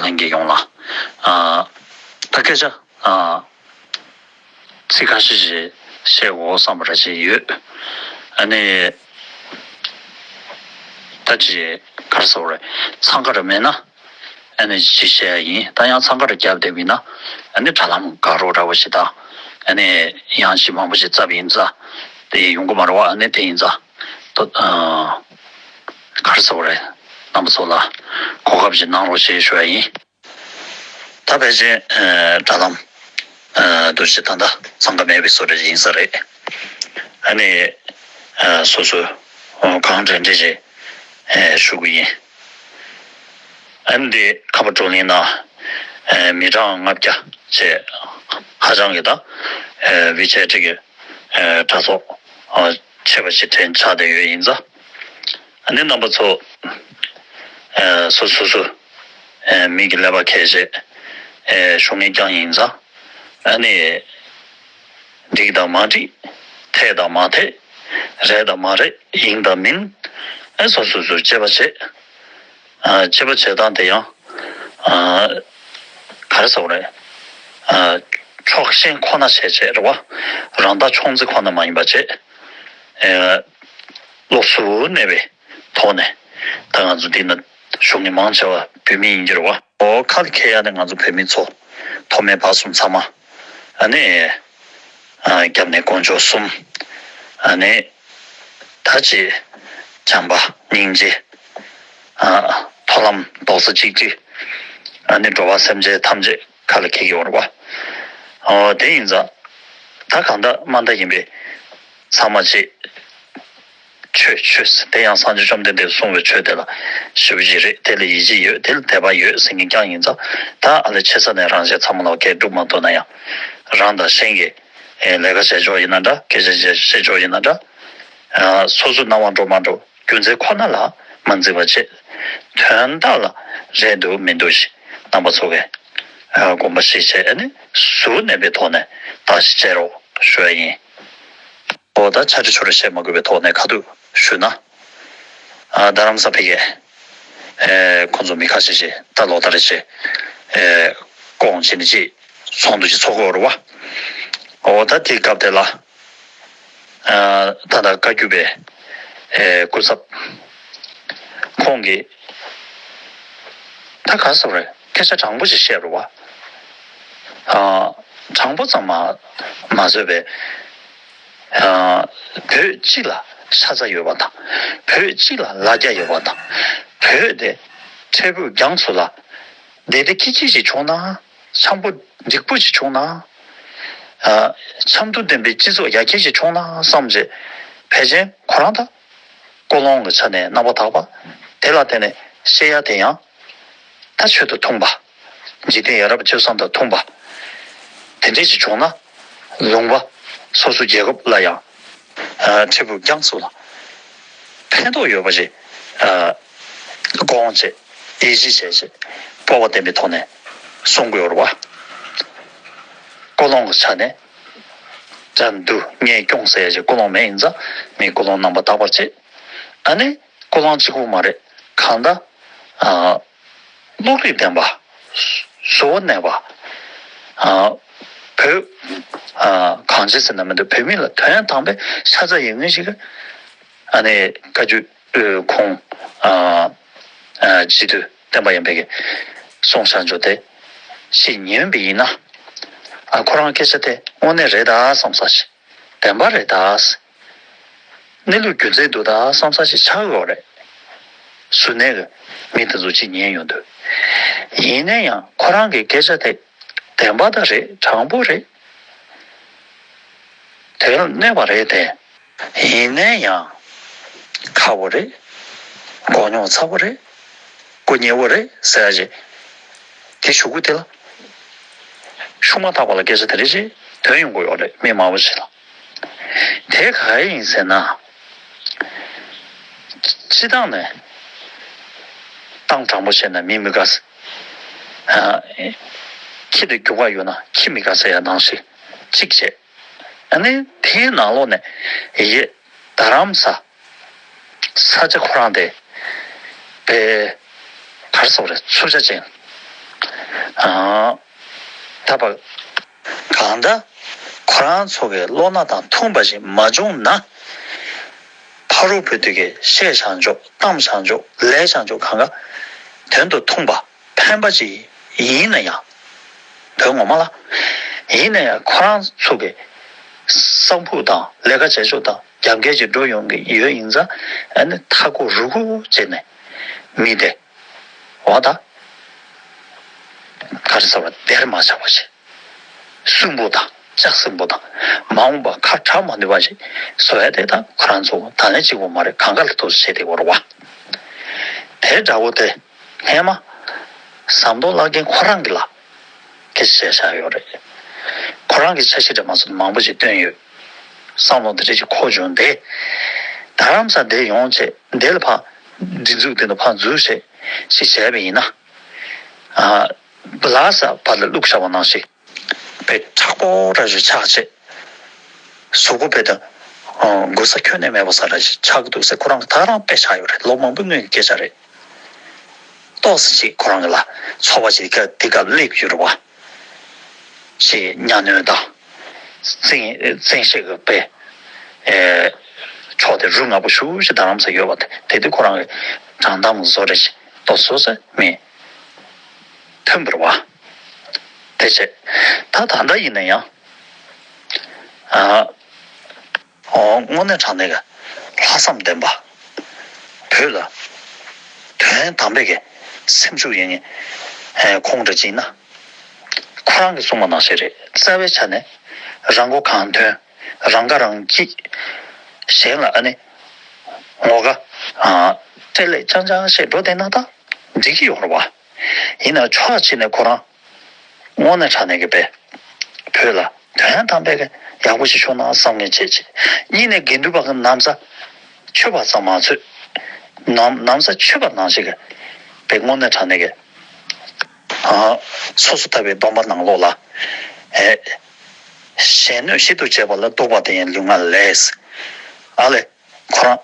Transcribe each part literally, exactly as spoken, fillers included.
ལྷན་རྒྱས་ཡོངས་ལ། ཨ། ད་སྐད་ཆ། ཨ། ཚིག་ཁ་ཤས་ཤིག་བཤད་དགོས་བསམ་པ་ར་ཅིག་ཡོད། ཨ་ནི། ད་ཅི་ག་རེ་ཟེར་དགོས་རེད། འཚང་ཁ་ར་མེད་ན། ཨ་ནི་ཅི་བཤད་ཡ་ཡིན། ད་ཡང་འཚང་ཁ་ར་བརྒྱབ་བསྡད་པ་ཡིན་ན། ཨ་ནི་དྲ་ལམ་དགའ་རོགས་འདྲ་བོ་ཞིག་དང་། ཨ་ནི་ཡང་ཅི་མང་པོ་ཞིག་བཙལ་བ་ཡིན་ཙང་། དེ་ཡོང་གི་མ་རེད་བ། ཨ་ནི་དེ་ཡིན་ཙང་། ད། ཨ། ག་རེ་ཟེར་དགོས་རེད། རྣམ་པ་ཚོ་ལ་གོ་སྐབས་ཤིག་གནང་རོགས་ཞེས་ཞུ་ཡ་ཡིན། ད་ཕལ་ཆེར། ཨ། དྲ་ལམ། ཨ། འདུ་ཤེས་ད་ལྟ་འཚང་ཁ་མེད་པའི་བཟོ་འདྲ་ཡིན་ས་རེད། ཨ་ནི། ཨ། སོ་སོ། ཨ། གང་དྲན་དྲན་བྱས། ཨ། ཞུ་གི་ཡིན། ཨ་ནི་འདི་ཁ་པར་བགྲོ་གླེང་ནང་། ཨ། མི་གྲངས་ལྔ་བརྒྱ་བྱས། ཧ་ཅང་གི་ད། ཨ། ཝི་ཆེ་ཊི་གི། ཨ། དྲ་ཐོག། ཨ། ཆེ་བ་ཞིག་དྲན་ཆགས་བསྡད་ཡོད་ཡིན་ཙང་། ཨ་ནི་རྣམ་པ་ཚོ། ཨ། སོ་སོ་སོ། ཨ། མི་གི་ཀླད་པ་འཁྱེར་བྱས། ཨ། ཞུ་མཁན་རྐྱང་ཡིན་ཙང་། ཨ་ནི། འགྲིག་དང་མ་འགྲིག་འཐད་དང་མ་འཐད། རེད་དང་མ་རེད། ཡིན་དང་མིན། ཨ། སོ་སོ་སོས་དཔྱད་པ་བྱེད། ཨ། དཔྱད་པ་བྱེད་སྟངས་དེ་ཡང་། ཨ། ག་རེ་ཟེར་དགོས་རེད། ཨ། ཕྱོགས་ཞེན་ཁོ་ན་བྱས་བྱས་རེད་བ། རང་ལྟ་མཆོག་འཛིན་ཁོ་ན་མ་ཡིན་པ་བྱས། ཨ། སློབ་གསོ་གནས་པའི་ཐོག་ནས། ད་ང་ཚོ་འདི་ན་བཞུགས་མཁན་མང་ཆེ་བ་བོད་མི་ཡིན་གྱི་རེད་བ། ཨོ། ཁ་ལ་འཁྱེར་ཡ་ནི་ང་ཚོ་བོད་མི་ཚོ་མཐོ་དམན་བར་གསུམ་ཚང་མ། ཨ་ནི། ཨ། རྒྱབ་ནས་དཀོན་མཆོག་གསུམ། ཨ་ནི། ད་ཅི། བྱམས་པ་སྙིང་རྗེ། ཨ། མཐོང་ལམ་རྡོག་རྩ་གཅིག་སྒྲིལ། ཨ་ནི་འགྲོ་བ་སེམས་ཅན་ཐམས་ཅད་ཁ་ལ་འཁྱེར་གྱི་ཡོད་རེད་བ། ཨོ། དེ་ཡིན་ཙང་། ད་གང་ལྟར་དམའ་མཐའ་ཡིན་པས་ཚང་མ་ཅིག་ཆོས་ཆོས་ཟེར་དེ་ཡང་སངས་རྒྱས་བཅོམ་ལྡན་འདས་གསུངས་པའི་ཆོས་དེ་ལ་ཞེ་པོ་ཅིག་རེད། དེ་ལ་ཡིད་ཆེས་ཡོད། དེ་ལ་དད་པ་ཡོད་ཟེར་མཁན་རྐྱང་ཡིན་ཙང་། ད་ཨ་ལེ་ཆེ་ས་ནས་རང་གཞན་ཚང་མ་ལ་སྐད་སྒྲུབ་མ་ཐུབ་ན་ཡང་། རང་དང་གཞན་གྱི། ཨེ། ལས་ཀ་བྱེད་ཕྱོགས་ཡིན་ན་འདྲ། སྐད་ཆ་བཤད་ཕྱོགས་ཡིན་ན་འདྲ། ཨ། སོ་སོ་སྣང་བ་འགྲོ་མ་འགྲོ་རྒྱུ་མཚན་ཁོ་ན་ལ་མ་འཛིན་པ་བྱེད། དོན་དག་ལ་རེད་འདུག་མི་འདུག་ཞིག་རྣམ་པ་ཚོ་གིས། ཨ། དགོངས་པ་གཞིར་བྱས་ནས་གཟུར་གནས་པའི་ཐོག་ནས་བརྟག་ཞིབ་བྱེད་རོགས་ཞུ་ཡ་ཡིན། ཨོ། ད་ཆ་འདྲི་ཆོ་འདྲི་བཤད་མ་དགོས་པའི་ཐོག་ནས་ཁ་ཐུག་ཞུས་ན། ཨ། རྡ་རམ་ས་ཕ་གིའི། ཨེ། ཁོང་ཚོ་མི་ཁ་ཤས་ཤིག་ད་ལོ་ལྟར་ཅིག་ཨེ། སྐོང་བྱས་ནས་ཅིག་ཚོགས་འདུ་ཅིག་ཚོགས་ཀྱི་ཡོད་རེད་བ། ཨོ། ད་དེའི་སྐབས་དེ་ལ། ཨ། ད་ལྟ་བཀའ་བརྒྱུད་པའི། ཨེ། སྐུ་ཚབ་ཁོང་གིས། ད་ག་རེ་ཟེར་དགོས་རེད། སྐད་ཆ་དྲང་པོ་ཞིག་བཤད་རེད་བ། ཨ། དྲང་པོ་ཙམ་མ་མ་བཟོས་པའི། ཨ། བོད་སྤྱི་ལ་ཤ་ཚ་ཡོད་པ་དང་། བོད་སྤྱི་ལ་ལ་རྒྱ་ཡོད་པ་དང་། བོད་དེ་འཕྲལ་ཕུགས་རྒྱང་སུ་ལ་བདེ་བདེ་སྐྱིད་སྐྱིད་ཞིག་བྱུང་ན། འཆམ་པོ་འགྲིག་པོ་ཞིག་བྱུང་ན། ཨ། འཆམ་མཐུན་ལྡན་པའི་སྤྱི་ཚོགས་ཡར་རྒྱས་ཤིག་བྱུང་ན་བསམ་བྱས། ཕལ་ཆེར་ཁོ་རང་ད་ཀུན་སློང་གི་ཆ་ནས་རྣམ་པ་དག་པ། དེ་ལ་བརྟེན་ནས་བཤད་ཡ་དེ་ཡང་ད་ཆོས་དང་མཐུན་པ། འཇིག་རྟེན་ཡ་རབས་སྤྱོད་བཟང་དང་མཐུན་པ། དེ་འདྲས་ཅིག་བྱུང་ན་ལུང་པ་སོ་སོ་རྒྱལ་ཁབ་ལ་ཡང་། ཨ། འཕྲལ་ཕུགས་རྒྱང་སུ་ལ་ཕན་ཐོགས་ཡོད་པ་ཞིག་ཨ། སྐོང་བྱས། ཡིད་ཆེས་བྱས་བྱས། སྤོབས་པ་ལྡན་པའི་ཐོག་ནས་གསུང་དགོས་རེད་བ། ཀུན་སློང་གི་ཆ་ནས། དགྲ་འདུལ་གཉེན་སྐྱོང་ཟེར་ཡ་ཅིག་ཀུན་སློང་མེད་ཡིན་ཙང་། མིའི་ཀུན་སློང་རྣམ་པར་དག་པར་བྱེད། ཨ་ནི་ཀུན་སློང་གཅིག་པུ་མ་རེད། གང་ལྟར། ཨ། བློ་རིག་ལྡན་པ། གཟུ་བོར་གནས་པ། ཨ། བོད། ཨ། གང་ཅི་ཟེར་ན་མི་འདུག་བོད་མི་ལ་དོན་དམ་པའི་ཤ་ཚ་ཡོད་མཁན་ཞིག་ཨ་ནི་བཀའ་བརྒྱུད། ཨ། ཁོང་། ཨ། ཨ། སྤྱི་འཐུས་བསྟན་པ་ཡར་འཕེལ་གྱིས་གསུངས་བཞག་འཇོག་དེ་ཞིག་ཉན་པ་ཡིན་ན། ཨ། ཁོ་རང་སྐད་ཆ་དེ་དངོས་གནས་རེད་ད་བསམ་ས་ཞིག་བདེན་པ་རེད་ད། གནས་ལུགས་རྒྱུ་མཚན་འདུག་ད་བསམ་ས་ཞིག་ཆགས་ཡོད་རེད། གཟུར་གནས་ཀྱི་མི་དེ་ཚོ་ཅིག་ཉན་ཡོང་དུས། ཡིན་ན་ཡང་ཁོ་རང་གི་སྐད་ཆ་དེ་བདེན་པ་ད་རེད། དྲང་པོ་རེད། དོན་ལ་གནས་པ་རེད་དེ། ཡིན་ན་ཡང་ཁག་པོ་རེད། མགོ་རྙོག་ཚ་པོ་རེད། སྐུ་ཉེ་བོ་རེད་ཟེར་ཡ་ཞིག་དེ་ཞུ་གི་དེ་ལ། ཤུགས་མ་ཐག་པ་ལ་སྐད་ཆ་དེ་རེད་ཅེས་ཐོན་ཡོང་གི་ཡོད་རེད། མི་མང་པོ་ཞིག་ལ། དེ་ག་ཡིན་ཟེར་ན། སྤྱི་བཏང་ནས་གཏམ་དྲང་པོ་བཤད་ན་མི་མི་དགའ། ཨ། ཁྱི་དེ་རྒྱུག་པ་ཡོད་ན་ཁྱི་མི་དགའ་ཟེར་ཡ་ནང་བཞིན་གཅིག་བྱས། ཨ་ནི་དེའི་ནང་ལོགས་ནས་ཡེ་རྡ་རམ་ས། ས་ཆ་ཁོ་རང་དེ་དཔེ་ག་རེ་ཟེར་དགོས་རེད། འཚུབ་ཆ་ཅན། ཨ། ད་བར་གང་ལྟར་ཁོ་རང་ཚོ་གི་བློ་སྣ་དང་མཐུན་པ་ཞིག་མ་བྱུང་ན། ཕ་རོལ་པོ་དེ་གིས་བཤད་བཞག་ཆོག་གཏམ་བཞག་ཆོག་ལས་བཞག་ཆོག་གང་ག་དོན་དུ་ཐུང་པ་ཕན་པ་ཅིག་ཡིན་ན་ཡང་། དོན་ངོ་མ་ལ་ཡིན་ན་ཡང་ཁོ་རང་ཚོ་གི་བསམ་ཕུགས་དང་ལས་ཀ་བྱེད་ཕྱོགས་དང་རྒྱབ་འགལ་ཅིག་འགྲོ་ཡོང་གི་ཡོད་ཡིན་ཙང་། ཨ་ནི་ཐ་གུ་རུ་གུ་བྱས་ནས་མི་དེ་འོ་ད་ག་རེ་ཟེར་བ་སྡེར་མ་ཆགས་པ་བྱས། སུན་པོ་དང་ལྕགས་སྲིན་པོ་དང་མ་འོངས་པ་ཁ་གྲག་མ་ནུས་པ་ཞིག་བཟོ་ཡ་དེ་དང་ཁོ་རང་ཚོ་ད་ལན་གཅིག་པོ་མ་རེད། གང་ག་ལ་ཐུག་བྱེད་དེ་བོར་བ། དེ་འདྲ་བོ་དེ་སྔས་མ་ཟམ་གདོང་བླ་རྒན་ཁོ་རང་གི་ལ་སྐད་ཆ་བཤད་བཞག་ཡོད་རེད། ཁོ་རང་གི་འཆར་གཞི་འདྲ་མ་སོང་མང་པོ་ཞིག་བཏོན་ཡོད། བསམ་བློ་དེ་འདྲ་ཞིག་འཁོར་བྱུང་སྟེ། རྡ་རམ་ས་འདིར་ཡོང་བྱས་འདི་ལ་ཕར་སྒྲིག་འཛུགས་དེ་ནས་ཕར་འཛུལ་བྱས་ཞིག་བྱས་པ་ཡིན་ན། ཨ། ལ་ས་བར་ལ་བླུགས་བཞག་པ་ནང་བཞིན། དཔེ་མཁྲེགས་པོ་འདྲ་ཞིག་ཆགས་བྱས། གཟུགས་པོ་དཔེ་དང་། ཨ། འགུལ་ས་ཁྱོན་ནས་མེད་པ་ས་འདྲ་ཞིག་ཆགས་ཀྱི་འདུག་ཟེར་ཁོ་རང་གིས་ད་རང་དཔེ་ཆགས་ཡོད་རེད། ལོ་མང་པོའི་སྔོན་གྱི་སྐད་ཆ་རེད། ཏོག་ཙམ་ཅིག་ཁོ་རང་གི་ལ་ཚོར་བ་ཞིག་དེ་སྐབས་སླེབས་ཡོད་རེད་བ། ཞེས་གཉའ་གནོན་དང་། བཙན་བཙན་ཤེད་ཀྱི་དཔེ། ཨེ། ཕྱོགས་དེ་རུ་ང་པོ་ཞུ་ཞིག་རྡ་རམ་ས་ཡོད་པ་དེ་དེ་དུས་ཁོ་རང་གི་དྲང་གཏམ་བཟོ་འདྲ་ཞིག་ཏོག་ཙམ་ཙམ་མི་ཐོན་པ་རེད་བ། དེ་བྱས། ད་ད་ལྟ་ཡིན་ན་ཡང་། ཨ། ཨོ། དངོས་གནས་དྲང་གནས་ཀྱི་ལྷག་བསམ་ལྡན་པ། བོད་ལ་དོན་དམ་པའི་གི་སེམས་ཤུགས་ཡོད་མཁན་ཁོང་འདྲ་ཅིག་ཡིན་ན། ཁོ་རང་གིས་གསུངས་པ་ནང་བཞིན་རེད། རྩ་བའི་ཆ་ནས་རང་མགོ་གང་ཐོན། རང་ཁ་རང་གཅིག་གཞན་ལ་ཨ་ནི་ངོ་དགའ། ཨ། སྤྲེལ་ལད་རྐྱང་རྐྱང་བྱས་འགྲོ་བསྡད་ན་ད་འགྲིག་གི་ཡོད་རེད་བ། ཡིན་ནའང་ཕྱོགས་གཅིག་ནས་ཁོ་རང་དངོས་གནས་དྲང་གནས་ཀྱི་དཔེ། བོད་ལ་དོན་དམ་པའི་ཡག་པོ་ཞིག་བྱུང་ན་བསམ་ངེས་བྱེད་ཅིག་གཉིས་ནས་དགེ་འདུན་པ་གི་ན་བཟའ་མཆོད་པ་ཙམ་མ་ཚོས། ན་ན་བཟའ་མཆོད་པ་ནང་བཞིན་གྱི་དཔེ་དངོས་གནས་དྲང་གནས་ཀྱི། ཨ། སོ་སོ་ལྟ་བུའི་སྡོམ་པ་ནང་ལོགས་ལ། ཨེ། གཞན་གནོད་གཞི་དུ་བྱས་པ་ལ་གཏོགས་པ་དེ་ཡང་ལུས་ངག་ལས། ཨ་ལས། ཁོ་རང་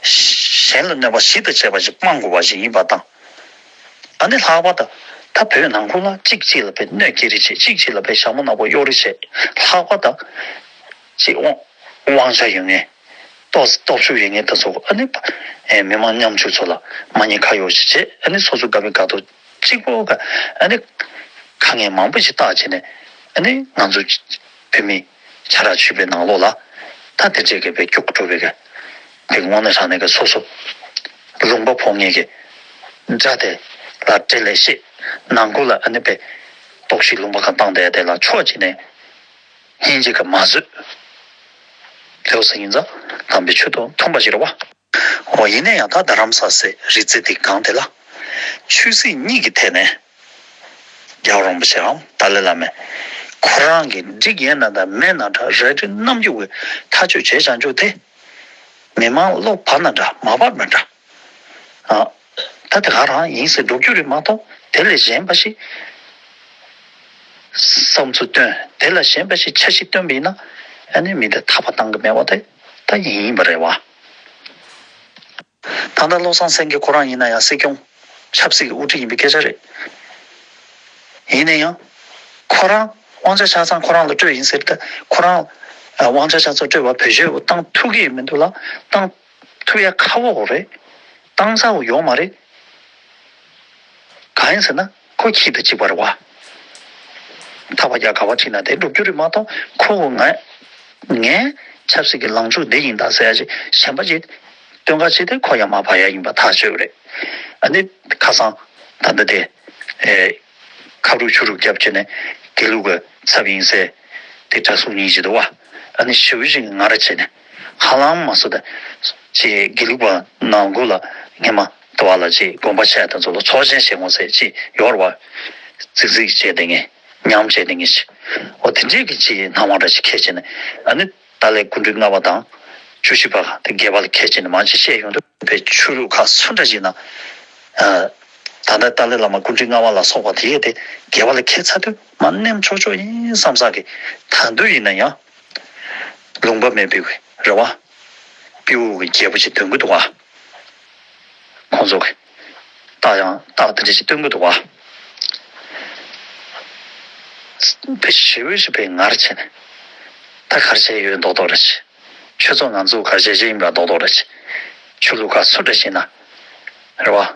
གཞན་ལ་གནོད་པ་གཞི་དང་བཅས་པ་ཞིག་སྤང་དགོས་པ་ཞིག་ཡིན་པ་དང་། ཨ་ནི་ལྷག་པར་དུ་ད་བོད་ནང་ཁུལ་ལ་གཅིག་གཅིག་ལ་དཔེ་གནོད་སྐྱེལ་རེས་བྱེད། གཅིག་གཅིག་ལ་དཔེ་ཞྭ་མོ་ནག་པོ་གཡོག་རེས་བྱེད། ལྷག་པར་དུ་གཅིག་དབང་དབང་ཆ་ཡོད་མཁན། སྟོབས་སྟོབས་ཤུགས་ཡོད་མཁན་དེ་ཚོ་ཨ་ནི་ཨེ་མི་མང་ཉམ་ཆུང་ཚོ་ལ་མ་ཉེས་ཁ་གཡོགས་ཤིག་བྱེད། ཨ་ནི་སོ་སོ་དགའ་བའི་དགའ་སྟོབས་གཅིག་པོ་ག་ཨ་ནི་དཀའ་ངལ་མང་པོ་ཞིག་བཏགས་བྱས་ནས། ཨ་ནི་ང་ཚོ་བོད་མི་ཆ་ར་ཆུད་པའི་ནང་ལོགས་ལ་ད་དེ་འདྲས་ཀྱི་དཔེ་སྐྱུག་བྲོ་བའི་གི་དེ་དངོས་གནས་དྲང་གནས་ཀྱི་སོ་སོ་ལུང་པ་ཕོག་མཁན་གྱི་དགྲ་དེ་ལ་སྤྲེལ་ལད་བྱེད། ནང་ཁུལ་ལ་ཨ་ནི་དཔེ་གཏོར་བཤིག་ལུང་པ་གང་བཏང་བསྡད་དེ་ལ་ཕྱོགས་གཅིག་ནས་སྙིང་རྗེ་གི་མ་བཟོད། དེ་འོ་ཟེར་ཡིན་ཙང་དམ་པའི་ཆོས་དང་མཐུན་པ་ཞིག་རེད་བ། འོ་ཡིན་ན་ཡང་ད་རྡ་རམ་ས་སའི་རི་རྩེ་འདི་སྒང་དེ་ལ་ཆོས་སྲིད་གཉིས་ཀྱི་ཐད་ནས་རྒྱལ་བ་རིན་པོ་ཆེའམ་ཏཱ་ལའི་བླ་མས་ཁོ་རང་གི་འགྲིག་ཡས་ན་འདྲ་མེད་ན་འདྲ་རལ་གྲི་བསྣམས་རྒྱུ་གི་ཐག་གཅོད་བྱས་བཞག་རྒྱུ་དེ། མི་མང་བློ་བབ་ན་འདྲ་མ་བབ་ན་འདྲ། ཨ། ད་དེ་ག་རང་ཡིན་ཟེར་འགྲོ་རྒྱུ་རེད་མ་གཏོགས་དེ་ལས་གཞན་པ་ཞིག་བསམ་ཚུལ་བཏོན། དེ་ལ་གཞན་པ་ཞིག་འཆར་གཞི་བཏོན་པ་ཡིན་ན་ཨ་ནི་མི་དེ་ཐར་པ་བཏང་གི་མེད་པ་དེ་ད་ཡིན་ཡིན་པ་རེད་བ། ད་ལྟ་བློ་བཟང་སེང་གེ་ཁོ་རང་ཡིན་ན་ཡང་སྲིད་སྐྱོང་ཆབ་སྲིད་ཀྱི་དབུ་ཁྲིད་ཡིན་པའི་སྐད་ཆ་རེད། ཡིན་ན་ཡང་ཁོ་རང་དབང་ཆ་ཆ་ཚང་ཁོ་རང་ལ་སྤྲོད་ཡིན་ཟེར་ཏེ་ཁོ་རང་དབང་ཆ་ཆ་ཚང་སྤྲོད་པ་བེད་སྤྱོད་བཏང་ཐུབ་ཀྱི་མི་འདུག་ལ་བཏང་ཐུབ་ཡ་ཁག་པོ་རེད། བཏང་ས་བོ་ཡོད་མ་རེད། གང་ཡིན་ཟེར་ན་ཁོ་ཁྱི་དང་གཅིག་པ་རེད་བ། ཐག་པ་རྒྱག་ག་བ་ཁྲིད་ན་དེ་འགྲུབ་རྒྱུ་རེད་མ་གཏོགས་ཁོ་བོ་ང་ངའི་ཆབ་སྲིད་ཀྱི་ལངས་ཕྱོགས་འདི་ཡིན་ད་ཟེར་ཡ་ཅིག་གཞན་པ་ཅིག་སྟོན་ག་བྱེད་དེ་ཁོ་ཡང་མ་ཕར་ཡ་ཡིན་པ་ཐག་ཆོད་རེད། ཨ་ནི་ཁ་སང་ད་ལྟ་དེ་ཨེ། ཁ་རུབ་ཆུ་རུབ་རྒྱབ་བྱས་ནས་དགེ་ལུགས་ཀྱི་ཚབ་ཡིན་ཟེར། དེ་གྲྭ་ཟུར་གཉིས་ཅིག་འདུག་བ། ཨ་ནི་ཞེ་པོ་ཅིག་ང་ར་བྱས་ནས་ཧ་ལམ་མ་སོ་ད། ཅེས་དགེ་ལུགས་པ་ནང་ཁུལ་ལ་སྔས་མ་ལྟ་བ་ལ་ཅེས་དགོན་པ་ཆེ་དེ་ཚོ་ལ་ཚོགས་ཆེན་བྱེད་དགོས་ཟེར་ཅིག་ཡོད་རེད་བ། རྫིག་རྫིག་བྱས་དེ་ངས་ཉམས་བྱས་དེ་ངས་ཅིག་འོ་དེ་འདྲས་ཀྱི་ཅིག་སྣང་བ་འདྲ་ཅིག་འཁྱེར་བྱས་ནས་ཨ་ནི། ཏཱ་ལའི་སྐུ་ཕྲེང་ལྔ་པ་དང་བཅུ་བཞི་པ་དེ་བརྒྱད་པ་ལ་ཁད་བྱས་ནས་མང་ཆེ་བཤད་ཡོང་དུས་དཔེ་ཆོས་ལུགས་ཁག་སུ་འདྲ་ཞིག་ན། ད་ལྟ་ཏཱ་ལའི་བླ་མ་སྐུ་ཕྲེང་ལྔ་པ་ལ་སོགས་པ་དེ་ཡས་དེ་བརྒྱད་པ་ལ་ཁད་ཚར་དུས་མ་ནེམ་ཆོག་ཆོག་ཡིན་བསམ་ས་གི། ད་དུང་ཡིན་ན་ཡང་ལུང་པ་མེད་པའི་རེ་བ། སྤྲེའུ་གི་རྒྱལ་པོ་ཞིག་འདོན་གི་འདུག་བ། ཁོང་ཚོ་གི་རྟགས་ཡང་རྟགས་དེ་འདྲ་ཞིག་སྟོན་གི་འདུག་བ། པའི་ཞི་བའི་ཞི་བའི་ངར་བྱས་ནས། ད་གར་བྱས་ཡོད་མདོག་མདོག་རེད་ཆེ། ཆོས་ཚོགས་ང་ཚོ་གར་བྱས་བྱས་ཡིན་པ་མདོག་མདོག་རེད་ཆེ། ཆོས་ལུགས་ཁག་སུ་འདྲ་ཞིག་ན། རེད་བ།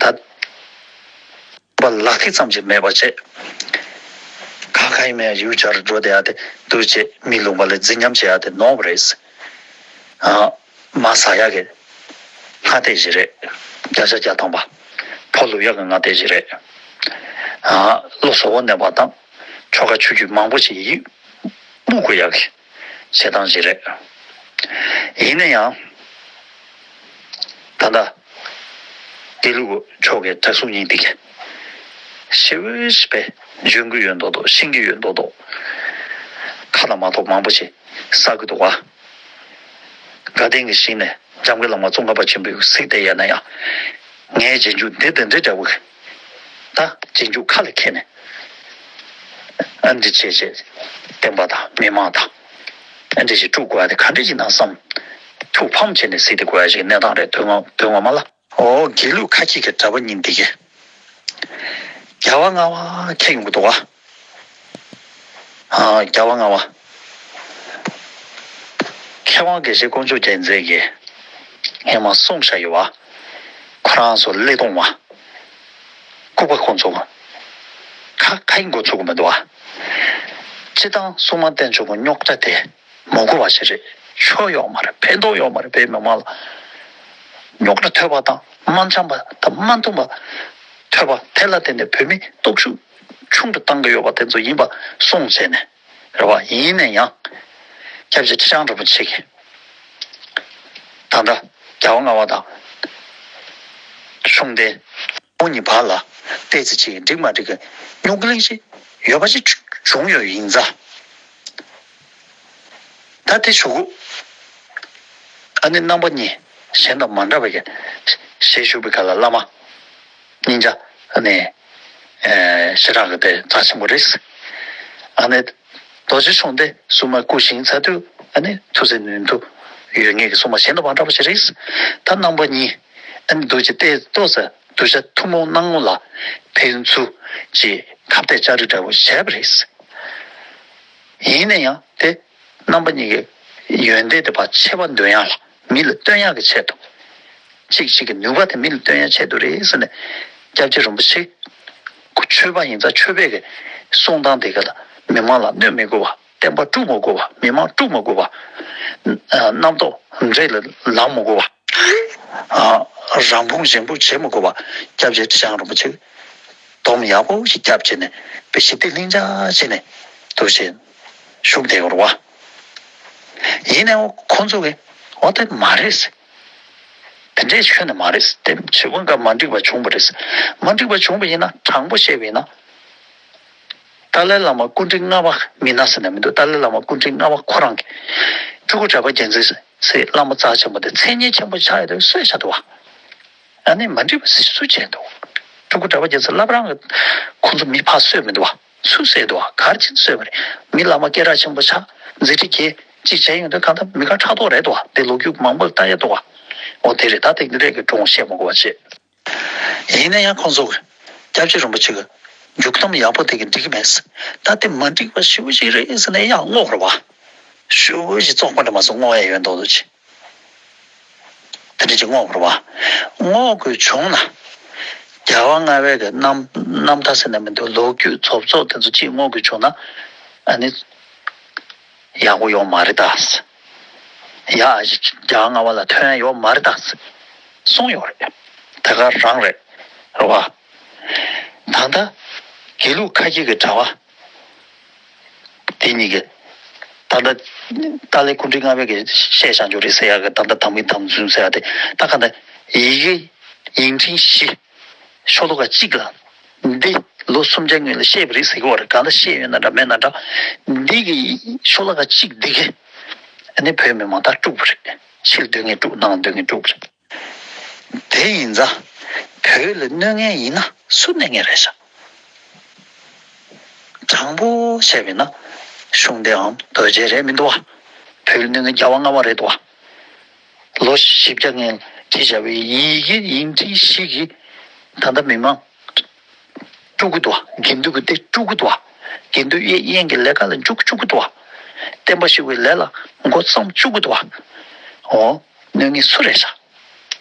ད། པ་ལག་ཐིག་ཙམ་ཞིག་མེད་པ་བྱས། ཁ་ཁ་ཡིན་མེད་ཡུལ་གྱར་འགྲོ་བསྡད་ཡ་དེ་འདུག་བྱས་མི་ལུང་པ་ལ་རྫིག་ཉམས་བྱེད་ཡ་དེ་ནོར་བ་རེད། ཨ། མ་ཟ་ཡག་གི་སྔ་ལྟས་ཤིག་རེད། བརྒྱ་ཆ་བརྒྱ་ཐམ་པ། ཕོ་ལུ་ཡག་གི་སྔ་ལྟས་ཤིག་རེད། ཨ། བློ་གཟུ་བོ་གནས་པ་དང་ཆོ་ག་ཆོས་བརྒྱུད་མང་པོ་ཞིག་ཡིད་སྨོན་དགོས་ཡག་གི་བྱེད་སྟངས་ཤིག་རེད། ཡིན་ན་ཡང་། ད་ལྟ་དགེ་ལུགས་ཕྱོགས་ཀྱི་གྲྭ་གཟུགས་གཉིས་དེ་གས་ཞེ་པོ་ཞེ་པོ་འཇོན་གྱི་ཡོད་མདོག་མདོག་ཤེས་ཀྱི་ཡོད་མདོག་མདོག་ཁ་ལ་མ་གཏོགས་མང་པོ་ཞིག་བསགས་ཀྱི་འདུག་བ། དགའ་ལྡན་གྱི་ཞིང་ནས་འཇམ་མགོན་བླ་མ་ཙོང་ཁ་པ་ཆེན་པོས་གཟིགས་བསྡད་ཡོད་ན་ཡང་། ངའི་རྗེས་འཇུག་འདི་དེ་འདྲའི་འདྲ་བོ་གི། ད་རྗེས་འཇུག་ཁ་ལ་འཁྱེར་ནས། ཨ་འདྲི་བྱས་བྱས། བསྟན་པ་དང་མི་མང་དང་། ཨ་འདྲི་ཞིག་དཀྲུག་དགོས་ཡ་དེ་ག་འདྲ་ཞིག་ན་བསམ། ཐུགས་ཕམ་བྱས་ནས་གཟིགས་བསྡད་དགོས་ཡ་ཞིག་གནས་སྟངས་རེད། དོན་ངོ་དོན་ངོ་མ་ལ། ཨོ་དགེ་ལུགས་ཁ་སྐྱེས་ཀྱི་གྲྭ་པ་གཉིས་འདི་གས། རྒྱལ་བ་ལྔ་པ་ཁྱེད་ཡོང་གི་འདུག་བ། ཨ། རྒྱལ་བ་ལྔ་པ། མཁས་དབང་དགེ་བཤེས་དཀོན་མཆོག་རྒྱལ་མཚན་གྱིས་སྔས་མ་གསུངས་བཞག་ཡོད་བ། ཁོ་རང་ཚོ་ཀླད་སྟོང་བ། ལྐུགས་པ་ཁོང་ཚོ། ཁ་ཁ་ཡིན་འགོ་ཚུགས་ཀྱི་མི་འདུག་བ། སྤྱིར་བཏང་སྲུང་མ་བསྟེན་ཆོག་གི་རྙོག་དྲ་དེ་མ་དགོས་པ་ཞིག་རེད། ཆོ་ཡོག་མ་རེད། ཕན་ཐོགས་ཡོག་མ་རེད། བོད་མི་མང་ལ་རྙོག་དྲ་ཐོས་པ་དང་མ་འཆམ་པ་དང་མ་མཐུན་པ་ཐོས་པ་དེ་ལ་བརྟེན་ནས་བོད་མི་སྟོབས་ཤུགས་ཆུང་དུ་བཏང་གི་ཡོད་པ་དེ་ཚོ་ཡིན་པ་སྲུང་བྱས་ནས། རེད་བ། ཡིན་ན་ཡང་། སྐྱབས་རྗེ་ཁྲི་བྱང་རིན་པོ་ཆེ་གིས། ད་ལྟ་རྒྱལ་བ་ལྔ་པ་དང་། གཞུང་འདི། ཁོང་གཉིས་བར་ལ་ཏོག་ཙམ་ཅིག་འགྲིག་མ་འགྲིག་གི་རྙོག་གླེང་ཞིག་ཡོད་པ་ཞིག་བྱུང་ཡོད་ཡིན་ཙང་། ད་དེ་ཞུ་གུ། ཨ་ནི་རྣམ་པ་གཉིས་གཞན་དང་མ་འདྲ་བའི་གི་ཞལ་བཞུགས་པའི་སྐབས་ལ་བླ་མ། སྙིང་རྗེ། ཨ་ནི། ཨེ། ཞེ་དྲག་གི་དེ་རྩ་ཆེན་པོ་རེད། ཨ་ནི། རྡོ་རྗེ་གཞུང་འདི་སྲུང་མ་སྐུ་བཞེངས་ཚར་དུས་ཨ་ནི་ཐུགས་སྲས་ནུས་མཐུ་ཡོད་ངེས་ཀྱི་སྲུང་མ་གཞན་དང་མ་འདྲ་བ་ཞིག་རེད། ད་རྣམ་པ་གཉིས་ཨ་ནི་འདུག་ཅེས་བལྟས་ཏོག་ཙམ་གདུལ་བྱ་ཐུན་མོང་སྣང་ངོ་ལ་ཕན་ཚུན་གྱི་ཁ་གཏད་བཅའ་སྒྲིག་འདྲ་བོ་བྱས་པ་རེད། ཡིན་ན་ཡང་དེ། རྣམ་པ་གཉིས་ཀྱི་ཡོན་ཏན་དེ་ཕར་ཕྱེ་བ་འདོན་ཡག་ལ་མི་ལ་སྟོན་ཡག་གི་ཆེད་དུ། གཅིག་གཅིག་གི་ནུས་པ་དེ་མི་ལ་སྟོན་ཡག་ཆེད་དུ་རེད་ཟེར་ནས། སྐྱབས་རྗེ་རིན་པོ་ཆེ། ཁོ་ཆོས་པ་ཡིན་ཙང་ཆོས་པའི་གི་གསུང་སྟངས་དེ་ག་ལ་མི་མང་ལ་གནོད་མི་དགོས་པ། བསྟན་པ་དཀྲུག་མི་དགོས་པ། མི་མང་དཀྲུག་མི་དགོས་པ། རྣམ་རྟོག་འདྲེ་ལ་ལངས་མི་དགོས་པ། རང་ཕུང་གཞན་ཕུང་བྱེད་མི་དགོས་པ། སྐྱབས་རྗེ་ཁྲི་བྱང་རིན་པོ་ཆེ། སྡོམ་ཡག་པོ་ཞིག་བརྒྱབ་བྱས་ནས་དཔེ་ཞི་བདེ་ལྷིང་འཇགས་བྱས་ནས་འདུག་བྱས་བཞུགས་བསྡད་ཡོད་རེད་བ། ཡིན་ནའང་ཁོང་ཚོ་གིས་འོ་དེ་མ་རེད། དེ་འདྲས་ཁྱོན་ནས་མ་རེད། དེ་བྱེད་པོ་འགའ་མ་འགྲིག་པ་བྱུང་བ་རེད། མ་འགྲིག་པ་བྱུང་བ་ཡིན་ན་དྲང་པོ་བཤད་པ་ཡིན་ན། ཏཱ་ལའི་བླ་མ་སྐུ་ཕྲེང་ལྔ་པ་མིན་ན་ཟེར་ན་མི་འདུག་ཏཱ་ལའི་བླ་མ་སྐུ་ཕྲེང་ལྔ་པ་ཁོ་རང་གིས་སྤྲུལ་སྐུ་གྲགས་པ་རྒྱལ་མཚན་ཟེར་བླ་མ་རྩ་ཆེན་པོ་དེ་མཚན་སྙན་ཆེན་པོ་ཆགས་ཡོད་དུས་གསོས་བཞག་འདུག་བ། ཨ་ནི་མ་འགྲིག་པ་སུས་བྱས་འདུག་སྤྲུལ་སྐུ་གྲགས་པ་རྒྱལ་མཚན་བླ་བྲང་གི་ཁོང་ཚོ་མི་ཕར་གསོས་མི་འདུག་བ། སུས་གསོས་འདུག་བ། ག་རེ་བྱས་ནས་གསོས་པ་རེད། མི་བླ་མ་སྐད་གྲགས་ཆེན་པོ་ཆགས་མཛད་འཕྲིན་རྒྱས་གཅིག་བྱས་ཡོང་དུས་གང་ལྟར་མི་དགའ་ཕྲག་དོག་རེད་འདུག་བ། དེ་ལོ་རྒྱུས་མང་པོ་ལ་ལྟ་ཡ་འདུག་བ། འོ་དེ་རེད། ད་དེ་འདི་རེད་གི་འགྲོ་འོང་བཤད་མ་དགོས་པ་བྱས། ཡིན་ན་ཡང་ཁོང་ཚོ་གི་སྐྱབས་རྗེ་རིན་པོ་ཆེ་གི་མཇུག་སྡོམ་ཡག་པོ་དེ་གི་འགྲིག་གི་མེད། ད་དེ་མ་འགྲིག་པ་ཞེ་པོ་ཞིག་རེད་ཟེར་ནས་ཡང་བསྔོགས་རེད་བ། ཞེ་པོ་ཞིག་བཙོག་པ་འདྲ་མ་སོང་བསྔོགས་ཡ་ཡོད་མདོག་མདོག་ཅིག་དེ་འདྲ་ཅིག་བསྔོགས་རེད་བ། བསྔོག་དགོས་བྱུང་ན། རྒྱལ་བ་ལྔ་པའི་གི་རྣམ་རྣམ་ཐར་ཟེར་ན་མི་འདུག་ལོ་རྒྱུས་རྫོབ་རྫོབ་དེ་ཚོ་ཅིག་བསྔོག་དགོས་བྱུང་ན། ཨ་ནི། ཡག་པོ་ཡོད་མ་རེད་ད། ཡ། རྒྱལ་བ་ལྔ་པ་ལ་ཐོན་ཡ་ཡོད་མ་རེད་ད། གསུངས་ཡོད་རེད། ད་ག་རང་རེད། རེད་བ། ད་ལྟ་དགེ་ལུགས་ཁ་སྐྱེས་ཀྱི་གྲྭ་པ་དེ་གཉིས་ཀྱིས་ད་ལྟ་ཏཱ་ལའི་སྐུ་ཕྲེང་ལྔ་པའི་གི་བཤད་བཞག་རྒྱུ་རེད་ཟེར་ཡ་གི་ད་ལྟ་དམ་པའི་དམ་རྫུན་ཟེར་ཡ་དེ་ད་ག་ད་ཡི་གེ་ཡིག་ཕྲེང་བཞི། ཤོ་ལོ་ཀ་གཅིག་ལ། འདི་ལོ་སུམ་བརྒྱ་སྔོན་ལ་བཤད་པ་རེད་ཟེར་གི་བ་རེད། གང་ལྟར་བཤད་ཡོད་ན་འདྲ་མེད་ན་འདྲ། འདི་གི་ཤོ་ལོ་ཀ་གཅིག་འདི་གིས་ཨ་ནི་བོད་མི་མང་ད་དཀྲུགས་པ་རེད། ཕྱིར་སྡོད་མཁན་དཀྲུགས། ནང་སྡོད་མཁན་དཀྲུགས་པ་རེད། དེ་ཡིན་ཙང་བོད་ལ་གནོད་མཁན་ཡིན་ན་སུ་གནོད་མཁན་རེད་ཤག་དྲང་པོ་བཤད་པ་ཡིན་ན་གཞུང་འདིའམ་རྡོ་རྗེ་རེད་མི་འདུག་བ། བོད་ལ་གནོད་མཁན་རྒྱལ་བ་ལྔ་པ་རེད་འདུག་བ། ལོ་བཞི་བརྒྱ་སྔོན་བྲིས་བཞག་པའི་ཡི་གེ་ཡིག་ཕྲེང་བཞི་གིས་ད་ལྟ་མི་མང་དཀྲུག་གི་འདུག་བ། དགེ་འདུན་གྱི་སྡེ་དཀྲུག་གི་འདུག་བ། དགེ་འདུན་དབྱེན་དབྱེན་གྱི་ལས་ཀ་ལ་འཇུག་བཅུག་གི་འདུག་བ། བསྟན་པ་ཞིག་པའི་ལས་ལ་འགོ་བརྩམས་བཅུག་གི་འདུག་བ། འོ། གནོད་མཁན་སུ་རེད་ཤག་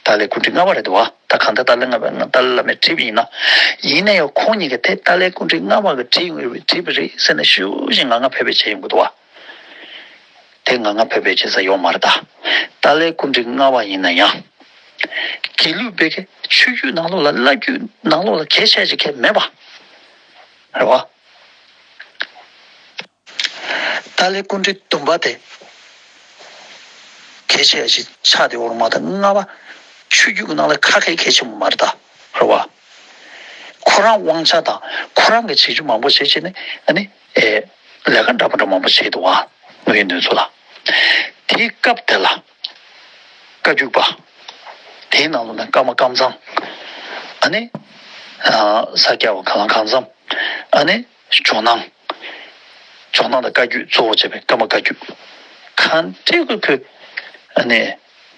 ཏཱ་ལའི་སྐུ་ཕྲེང་ལྔ་པ་རེད་འདུག་བ། ད་གང་ལྟར་ཏཱ་ལའི་ལྔ་པ་ཏཱ་ལའི་བླ་མས་བྲིས་པ་ཡིན་ན། ཡིན་ན་ཡང་ཁོང་གཉིས་ཀྱིས་དེ་ཏཱ་ལའི་སྐུ་ཕྲེང་ལྔ་པ་གིས་བྲིས་ཡོང་བྲིས་པ་རེད་ཟེར་ནས་ཞུ་བཞིན་ངང་ངམ་ཕེབས་པ་བྱས་ཡོང་གི་འདུག་བ། དེ་ངང་ངམ་ཕེབས་པ་བྱས་ས་ཡོད་མ་རེད་ད། ཏཱ་ལའི་སྐུ་ཕྲེང་ལྔ་པ་ཡིན་ན་ཡང་། དགེ་ལུགས་པའི་གི་ཆོས་བརྒྱུད་ནང་ལོགས་ལ་བླ་བརྒྱུད་ནང་ལོགས་ལ་གལ་ཆེ་ཞིག་གལ་མེད་པ། རེད་བ། ཏཱ་ལའི་སྐུ་ཕྲེང་བདུན་པ་དེ་གལ་ཆེ་ཞིག་ཆགས་བསྡད་ཡོད་རེད་མ་གཏོགས་ལྔ་པ་ཆོས་བརྒྱུད་ཀྱི་ནང་ལ་ཁ་ཁའི་གལ་ཆེན་པོ་མ་རེད་ད། རེད་བ། ཁོ་རང་དབང་ཆ་དང་ཁོ་རང་གི་བྱེད་རྒྱུ་མང་པོ་བྱེད་བྱེད་ནས་ཨ་ནི་ཨེ་ལས་ཀ་འདྲ་མི་འདྲ་མང་པོ་བྱས་འདུག་བ། དངོས་ཡོད་གནས་ཚུལ་ལ། དེའི་སྐབས་དེ་ལ་བཀའ་བརྒྱུད་པ། དེའི་ནང་ལོགས་ནས་ཀརྨ་ཀཾ་ཚང་། ཨ་ནི་ཨ་ས་སྐྱ་པ་ག་ལ་གང་འཚམ། ཨ་ནི་ཇོ་ནང་། ཇོ་ནང་དང་བཀའ་བརྒྱུད་གཙོ་བོ་བྱས་པའི་ཀརྨ་བཀའ་བརྒྱུད། གང་འདྲས་ཀྱི་ཁོས་ཨ་ནི་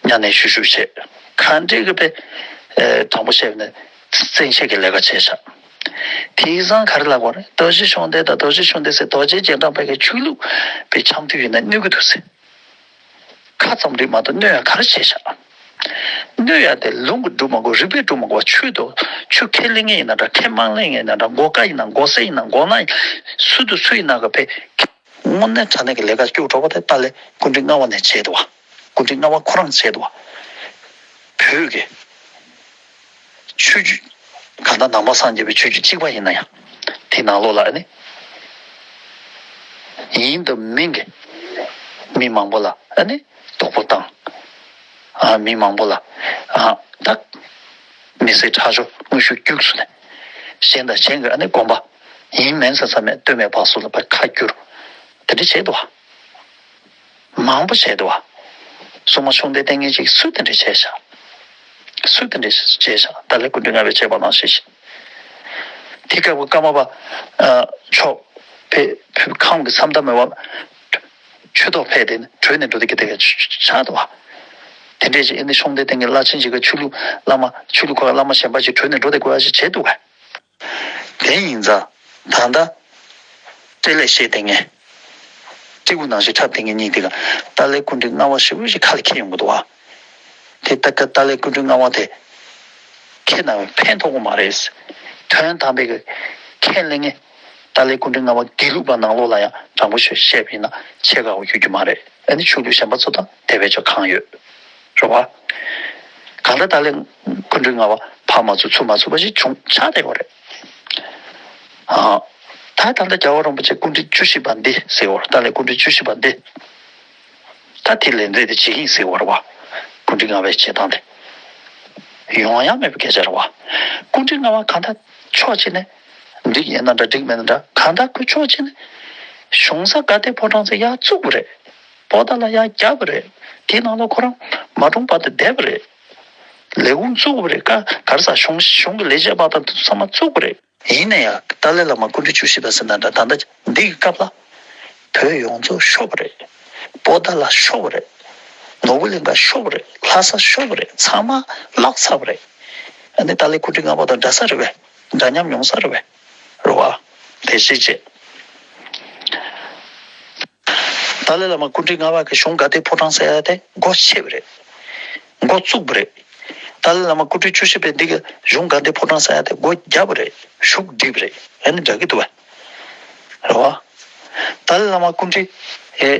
མཉམ་གནས་ཞུ་ཞུ་བྱས། གང་འདྲས་ཀྱི་པའི་ཨེ་དྲང་པོ་བཤད་པ་ན་བཙན་ཤེད་ཀྱི་ལས་ཀ་བྱས་ཤག་དེང་སང་ག་རེ་ལབ་དགོས་རེད། རྡོ་རྗེ་གཞུང་འདི་དང་རྡོ་རྗེ་གཞུང་འདི་ཟེར་རྡོ་རྗེ་རྗེས་འབྲང་པའི་གི་ཆོས་ལུགས་པའི་འཆམ་མཐུན་ཡིན་ན་གནོད་ཀྱི་འདུག་ཟེར། ཁ་ཙམ་རེད་མ་གཏོགས་གནོད་ཡ་ག་རེ་བྱས་ཤག་གནོད་ཡ་དེ་ལུང་གིས་སྒྲུབ་མ་དགོས། རིགས་པས་སྒྲུབ་མ་དགོས། ཆོས་དང་ཆོས་ཁས་ལེན་མཁན་ཡིན་ན་འདྲ། ཁས་མ་ལེན་མཁན་ཡིན་ན་འདྲ། མགོ་དཀར་ཡིན་ན་མགོ་སེར་ཡིན་ན་མགོ་ནག་ཡིན། སུ་དང་སུ་ཡིན་ན་ག་ཕེ། དངོས་གནས་དྲང་གནས་ཀྱི་ལས་ཀ་སྐྱུག་བྲོ་བ་དེ་ཏཱ་ལའི་སྐུ་ཕྲེང་ལྔ་པ་ནས་བྱས་འདུག་བ། སྐུ་ཕྲེང་ལྔ་པ་ཁོ་རང་བྱས་འདུག་བ། བོད་ཀྱི་ཆོས་བརྒྱུད་གང་ལྟར་ནང་པ་སངས་རྒྱས་པའི་ཆོས་བརྒྱུད་གཅིག་པ་ཡིན་ན་ཡང་དེ་ནང་ལོགས་ལ་ཨ་ནི་ཡིན་དང་མིན་གྱི་མི་མང་པོ་ལ་ཨ་ནི་དོགས་པ་བཏང་། ཨ་མི་མང་པོ་ལ་ཨ་ད་མི་སེར་ཁྲག་སྦྱོར་དངོས་ཤུགས་བརྒྱུགས་སོང་ནས་གཞན་དང་གཞན་གྱི་ཨ་ནི་དགོན་པ་ཡིན་མིན་ས་ས་མེད་སྟོད་སྨད་བར་གསུམ་ལ་ཕར་ཁ་བསྒྱུར། དེ་འདྲ་བྱས་འདུག་བ། མང་པོ་བྱས་འདུག་བ། སྲུང་མ་ཆུང་བསྟན་ལྟས་ངན་ཅིག་སུས་དེ་འདྲ་བྱས་ཤག་སུས་དེ་འདྲ་བྱས་ཤག་ཏཱ་ལའི་སྐུ་ཕྲེང་ལྔ་པས་བྱས་པ་ནང་བཞིན་ཞིག་དེ་སྐབས་ཀྱི་ཀརྨ་པ་ཨ་མཆོག་ཕེ་ཕེ་ཁམས་ཀྱི་མཚམས་མཐའ་མེད་པ་ཆོས་ཐོག་ཕེབས་ཏེ་བྲོས་ནས་འགྲོ་དེ་གི་དེ་ག་ཆགས་འདུག་བ། དེ་འདྲས་ཅིག་ཨེ་ནི་ཤོང་སྟེ་དེ་གི་བླ་ཆེན་ཅིག་གི་ཆོས་ལུགས་བླ་མ་ཆོས་ལུགས་ཁོ་བླ་མ་གཞན་པ་ཅིག་བྲོས་ནས་འགྲོ་དེ་དགོས་ཡ་ཅིག་བྱས་འདུག་ག་དེ་ཡིན་ཙང་ད་ལྟ་སྤྲེལ་ལད་བཤད་བསྡད་མཁན། སྤྲེའུ་ནང་བཞིན་འཁྲབ་བསྡད་མཁན་གཉིས་དེ་ག་ཏཱ་ལའི་སྐུ་ཕྲེང་ལྔ་པ་ཞེ་པོ་ཞིག་ཁ་ལ་འཁྱེར་ཡོང་གི་འདུག་བ། དེ་ལྟ་ཀ་ཏཱ་ལའི་སྐུ་ཕྲེང་ལྔ་པ་དེ་ཁྱེད་རྣམ་པས་ཕན་ཐོགས་ཀྱི་མ་རེད། དོན་དམ་པའི་གི་ཁས་ལེན་མཁན་ཏཱ་ལའི་སྐུ་ཕྲེང་ལྔ་པ་དགེ་ལུགས་པ་ནང་ལོགས་ལ་ཡང་དྲང་པོ་ཞིག་བཤད་པ་ཡིན་ན་ཆེ་ཁག་པོ་ཡོད་རྒྱུ་མ་རེད། ཨ་ནི་ཆོས་ལུགས་གཞན་པ་ཚོ་དང་དེ་བས་ཀྱང་གང་ཡོད། རེད་བ། གང་ལྟར་ཏཱ་ལའི་སྐུ་ཕྲེང་ལྔ་པ་ཕར་མ་ཚུགས་ཚུར་མ་ཚུགས་པ་ཞིག་བྱུང་ཆགས་བསྡད་ཡོད་རེད། ཨ། ད་ད་ལྟ་རྒྱལ་བ་རིན་པོ་ཆེ་སྐུ་ཕྲེང་བཅུ་བཞི་པ་འདི་ཟེར་བ་རེད། ཏཱ་ལའི་སྐུ་ཕྲེང་བཅུ་བཞི་པ་འདི། ད་དེ་ལས་འདས་དེ་བྱེད་ཀྱི་ཡིན་ཟེར་བ་རེད་བ། སྐུ་ཕྲེང་ལྔ་པའི་བྱེད་སྟངས་དེ། ཡོང་ཡ་མེད་པའི་སྐད་ཆ་རེད་བ། སྐུ་ཕྲེང་ལྔ་པ་གང་ལྟར་ཕྱོགས་གཅིག་ནས་འགྲིག་ཡིན་ན་འདྲ་འགྲིག་མེད་ན་འདྲ། གང་ལྟར་ཁོས་ཕྱོགས་གཅིག་ནས་གཞུང་ས་དགའ་ལྡན་ཕོ་བྲང་ཚོ་ཡར་བཙུགས་པ་རེད། པོ་ཏཱ་ལ་ཡར་བརྒྱབ་པ་རེད། དེའི་ནང་ལ་ཁོ་རང་མ་གྲོངས་བར་དུ་བསྡད་པ་རེད། ལས་ཁུངས་བཙུགས་པ་རེད། ཀ་ག་རེ་ཟ་གཞུང་གཞུང་གི་ལས་བྱེད་པ་དང་དེ་ཚོ་ཚང་མ་བཙུགས་པ་རེད། ཡིན་ན་ཡང་ཏཱ་ལའི་བླ་མ་སྐུ་ཕྲེང་བཅུ་བཞི་པ་ཟེར་ན་འདྲ་ད་ལྟ་འདི་གི་སྐབས་ལ་བོད་ཡོངས་རྫོགས་ཤོར་བ་རེད། པོ་ཏཱ་ལ་ཤོར་བ་རེད། ནོར་བུ་གླིང་ག་ཤོར་བ་རེད། ལྷ་ས་ཤོར་བ་རེད། ཚང་མ་བརླག་ཚར་བ་རེད། ཨ་ནི་ཏཱ་ལའི་སྐུ་ཕྲེང་ལྔ་པ་དང་འདྲ་ས་རེད་པས། འདྲ་མཉམ་ཡོང་ས་རེད་པས། རེད་བ། དེ་གཅིག་བྱས། ཏཱ་ལའི་བླ་མ་སྐུ་ཕྲེང་ལྔ་པ་གི་གཞུང་དགའ་ལྡན་ཕོ་བྲང་ཟེར་ཡ་དེ་སྒོ་ཕྱེ་བ་རེད། འགོ་བཙུགས་པ་རེད། ཏཱ་ལའི་བླ་མ་སྐུ་ཕྲེང་བཅུ་བཞི་པས་འདི་གི་གཞུང་དགའ་ལྡན་ཕོ་བྲང་ཟེར་ཡ་དེ་སྒོ་བརྒྱབ་པ་རེད། གཞུག་བསྒྲིལ་བ་རེད། ཨ་ནི་འདྲ་གི་འདུག་བས། རེད་བ། ཏཱ་ལའི་བླ་མ་སྐུ་ཕྲེང་ཨེ་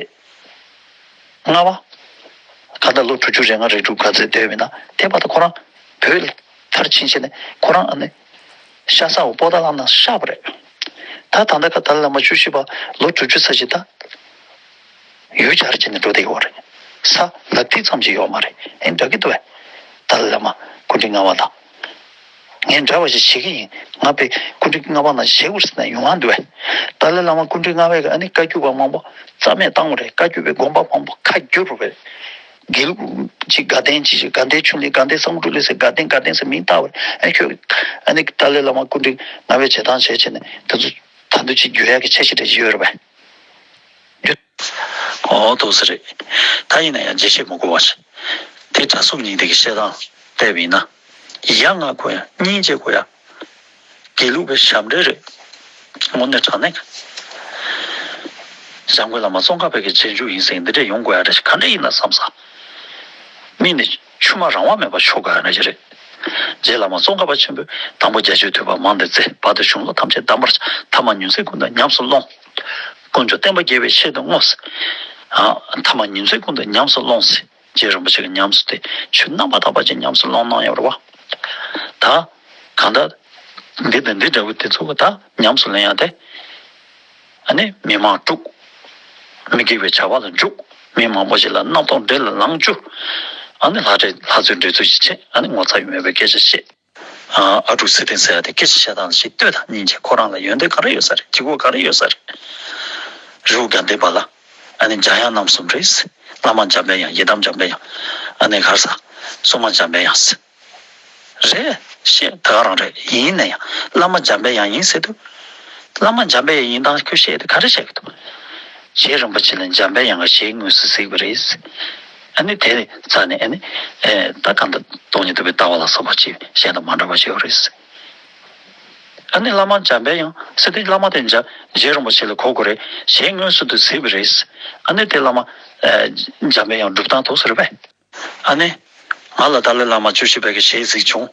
ལྔ་པ། གང་ལྟར་ལོ་དྲུག་ཅུ་རེ་ལྔ་རེ་དྲུག་ག་ཚོད་སྡོད་མིན་ན་དེ་བར་དུ་ཁོ་རང་བོད་ལ་མཐར་ཕྱིན་བྱས་ནས་ཁོ་རང་ཨ་ནི་ཤ་ཚ་བོ་པོ་ཏཱ་ལ་ནང་བཞག་པ་རེད། ད་ད་ལྟ་ཀ་ཏཱ་ལའི་བླ་མ་བཅུ་བཞི་པ་ལོ་དྲུག་ཅུ་ཚར་བྱས་ད། ཡུལ་གྱར་བྱས་ནས་འགྲོ་བསྡད་ཡོད་རེད། ས་ལག་མཐིལ་ཙམ་ཅིག་ཡོད་མ་རེད། ཨེ་འདྲ་གི་འདུག་བས། ཏཱ་ལའི་བླ་མ་སྐུ་ཕྲེང་ལྔ་པ་དང་། ངས་འདྲ་བ་ཞིག་བྱེད་ཀྱི་ཡིན། ང་དཔེ་སྐུ་ཕྲེང་ལྔ་པ་ནང་བཞེས་དགོས་ཟེར་ནས་ཡོང་ང་འདུག་བས། ཏཱ་ལའི་བླ་མ་སྐུ་ཕྲེང་ལྔ་པས་ཨ་ནི་བཀའ་བརྒྱུད་པ་མང་པོ་རྩ་མེད་བཏང་བ་རེད། བཀའ་བརྒྱུད་པའི་དགོན་པ་མང་པོ་ཁ་བསྒྱུར་བ་རེད། དགེ་ལུགས་ཅིག་དགའ་ལྡན་ཅིག་དགའ་ལྡན་ཆོས་གླིང་དགའ་ལྡན་བསམ་གྲུབ་གླིང་ཟེར་དགའ་ལྡན་དགའ་ལྡན་ཟེར་མིང་བཏགས་པ་རེད། ཨ་ཁྱོད་ཨ་ནི་ཏཱ་ལའི་བླ་མ་སྐུ་ཕྲེང་ལྔ་པའི་བྱེད་སྟངས་བྱས་བྱས་ནས་དེ་ཚོ་ད་དུང་ཅིག་བརྗོད་ཡག་གི་ཆ་ཤས་འདྲ་ཅིག་ཡོད་རེད་པས། འོ་ཐུགས་སུ་རེད། ད་ཡིན་ན་ཡང་རྗེས་ཤེས་མི་དགོས་པ་ཞིག་དེ་གྲྭ་གསུམ་གཉིས་དེ་གི་བཤད་སྟངས་བལྟས་པ་ཡིན་ན། ཡ་ང་དགོས་ཡ་སྙིང་རྗེ་དགོས་ཡ། དགེ་ལུགས་པའི་ཞབས་འདྲེན་རེད། དངོས་གནས་དྲང་གནས། འཇམ་མགོན་བླ་མ་ཙོང་ཁ་པ་གི་རྗེས་འཇུག་ཡིན་ཟེར་འདི་འདྲས་ཡོང་དགོས་ཡ་འདྲ་ཞིག་ག་འདྲས་ཡིན་ན་བསམ་ས། མི་ནི་ཆུ་མ་རང་དབང་མེད་པར་ཤོར་དགོས་ཡ་འདྲ་ཞིག་རེད། རྗེ་བླ་མ་ཙོང་ཁ་པ་ཆེན་པོས་དང་པོ་བརྒྱད་ཅུའི་ཐུབ་པ་མང་དུ་བཙལ། བར་དུ་གཞུང་ལུགས་ཐམས་ཅད་གདམས་པར་བྱ། ཐ་མ་ཉིན་མཚན་ཀུན་ཏུ་ཉམས་སུ་ལོངས། དཀོན་མཆོག་བསྟན་པ་རྒྱས་པའི་ཆེད་དུ་བསྔོ། ཨ། ཐ་མ་ཉིན་མཚན་ཀུན་ཏུ་ཉམས་སུ་ལོངས་ཟེར། རྗེ་རིན་པོ་ཆེ་གི་ཉམས་སུ་དེ་ཆོས་རྣམ་པར་དག་པ་ཅིག་ཉམས་སུ་ལོངས་གནང་ཡོད་རེད་བ། ད་གང་ལྟར་འདི་དང་འདི་འདྲ་བོ་དེ་ཚོ་ད་ཉམས་སུ་ལེན་ཡ་དེ། ཨ་ནི་མི་མང་དཀྲུག་མི་དགེ་བའི་བྱ་བ་ལ་འཇུག་མི་མང་པོ་ཞིག་ལ་རྣམ་རྟོག་འདྲེ་ལ་ལངས་བཅུག་ཨ་ནི་ལྷ་འདྲེ་ལྷ་རྫུ་འདྲེ་རྫུ་ཞིག་བྱེད། ཨ་ནི་ངོ་ཚ་ཡི་མེད་པའི་སྐད་ཆ་བཤད། ཨ་ཨ་དྲུག་ཚེ་བརྟན་ཟེར་ཡ་དེ་སྐད་ཆ་བཤད་སྟངས་ཞིག་ལྟོས་དང་། སྙིང་རྗེ། ཁོ་རང་ལ་ཡོན་ཏན་ག་རེ་ཡོད་ས་རེད། སྐྱེ་སྒོ་ག་རེ་ཡོད་ས་རེད། རི་བོ་དགའ་ལྡན་པ་ལ་ཨ་ནི་འཇམ་དབྱངས་རྣམ་གསུམ་རེད། བླ་མ་འཇམ་པའི་དབྱངས། ཡི་དམ་འཇམ་པའི་དབྱངས། ཨ་ནི་ག་རེ་ཟ། སྲུང་མ་འཇམ་པའི་དབྱངས། རེད། བཤད་ད་ག་རང་རེད། ཡིན་ན་ཡང་བླ་མ་འཇམ་པའི་དབྱངས་ཡིན་ཟེར་དུས། བླ་མ་འཇམ་པའི་དབྱངས་ཡིན་སྟངས་ཁོས་བཤད་དེ་ག་རེ་བཤད་ཀྱི་འདུག་རྗེ་རིན་པོ་ཆེ་ལ་འཇམ་པའི་དབྱངས་ཀྱི་ཞལ་དངོས་སུ་གཟིགས་པ་རེད། ཨ་ནི་དེ་རྩ་ནས་ཨ་ནི་ཨེ་ད་གང་ལྟར་སྟོང་ཉིད་རྟོགས་པའི་ལྟ་བ་ལ་སོགས་པ་ཅིག་གཞན་དང་མ་འདྲ་བ་ཞིག་ཡོད་རེད། ཨ་ནི་བླ་མ་འཇམ་པའི་དབྱངས་ཟེར་དེ་བླ་མ་དེ་འཇམ་རྗེ་རིན་པོ་ཆེ་ལ་གོ་དགོས་རེད། ཞལ་དངོས་སུ་དུ་གཟིགས་པ་རེད། ཨ་ནི་དེ་བླ་མ་ཨེ་འཇམ་པའི་དབྱངས་སྒྲུབ་སྟངས་ཐུགས་སུ་རེད་པས། ཨ་ནི། ང་ལ་ཏཱ་ལའི་བླ་མ་བཅུ་བཞི་པའི་གི་ཞལ་གཟིགས་བྱུང་།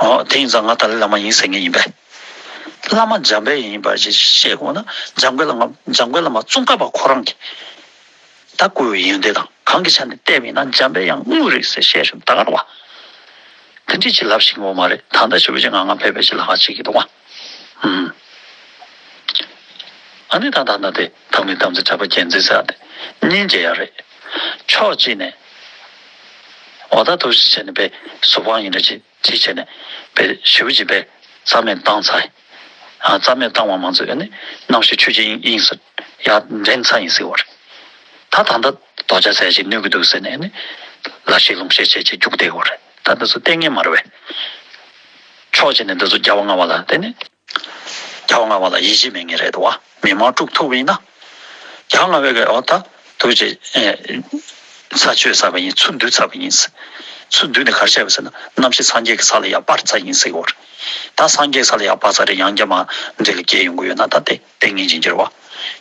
ཨོ་དེ་ཡིན་ཙང་ང་ཏཱ་ལའི་བླ་མ་ཡིན་ཟེར་མཁན་ཡིན་པས། བླ་མ་འཇམ་པའི་ཡིན་པར་ཞིག་བཤད་དགོས་ན་འཇམ་མགོན་བླ་མ་འཇམ་མགོན་བླ་མ་ཙོང་ཁ་པ་ཁོ་རང་གིས་ད་བསྐུལ་བའི་ཡོན་ཏན་དང་གང་གི་ཆ་ནས་བལྟས་པ་ཡིན་ན་འཇམ་པའི་དབྱངས་དངོས་རེད་ཟེར་བཤད་ཞིག་ད་ག་རེད་བ། དེ་འདྲས་ཅིག་ལབ་ཤེས་ཀྱི་ཡོད་མ་རེད། ད་ལྟ་ཞུ་བ་ཅིག་ང་ང་ཕེབས་པའི་ཅིག་ལབ་ཤེས་ཀྱི་འདུག་བ། ཨུམ། ཨ་ནི་ད་ད་ད་དེ་ཐང་མི་དམ་ཚིག་གྲགས་པ་རྒྱལ་མཚན་ཟེར་ཡ་དེ་སྙིང་རྗེ་ཡ་རེད། ཕྱོགས་གཅིག་ནས་འོ་ད་ཐུགས་རྗེ་ཆེ་ནས་པའི་གཟུ་དཔང་ཡིན་འདྲ་ཅིག་ཅིག་བྱས་ནས་པའི་ཞུ་བ་ཅིག་པའི་རྩ་མེད་བཏང་ཚར། ཨ་རྩ་མེད་བཏང་བ་མ་ཚད་ཨ་ནི་རྣམ་ཤེས་ཆོས་ཅན་དབྱིངས་སུ་ཡར་འདྲེན་ཚར་ཡིན་ཟེར་བ་རེད། ད་ད་ལྟ་རྡོ་རྗེ་རྩལ་ཞིག་གནོད་ཀྱི་འདུག་ཟེར་ནས་ཨ་ནི་ལ་ཤི་ལུང་བཤད་བྱས་ཅིག་རྒྱུགས་བསྡད་བ་རེད། ད་འདི་ཚོ་ལྟས་ངན་མ་རེད་བས། ཕྱོགས་གཅིག་ནས་འདི་ཚོ་རྒྱལ་བ་ལྔ་པ་ལ་བརྟེན་ནས། རྒྱལ་བ་ལྔ་པ་ལ་ཡིད་ཆེས་མེད་མཁན་རེད་དོ། མི་མང་དཀྲུག་ཐུབ་པ་ཡིན་ན། རྒྱལ་བ་ལྔ་པའི་གི་འོ་ད་ཐུགས་རྗེ་ས་ཆོད་ཚར་བ་ཡིན། ཚུར་འདུས་ཚར་བ་ཡིན། ཚུར་འདུས་ནས་ག་རེ་བྱས་པ་ཟེར་ན་རྣམ་ཤེས་སངས་རྒྱས་ཀྱི་ས་ལ་ཡར་སྤར་ཚར་ཡིན་ཟེར་གི་ཡོད་རེད། ད་སངས་རྒྱས་ས་ལ་ཡར་སྤར་ཚར་རེད། ཡང་བསྐྱར་མར་འདྲེ་ལ་བསྐྱལ་ཡོང་གི་ཡོད་ན་ད་དེ་ལྟས་ངན་ཅན་གྱི་རེད་བ།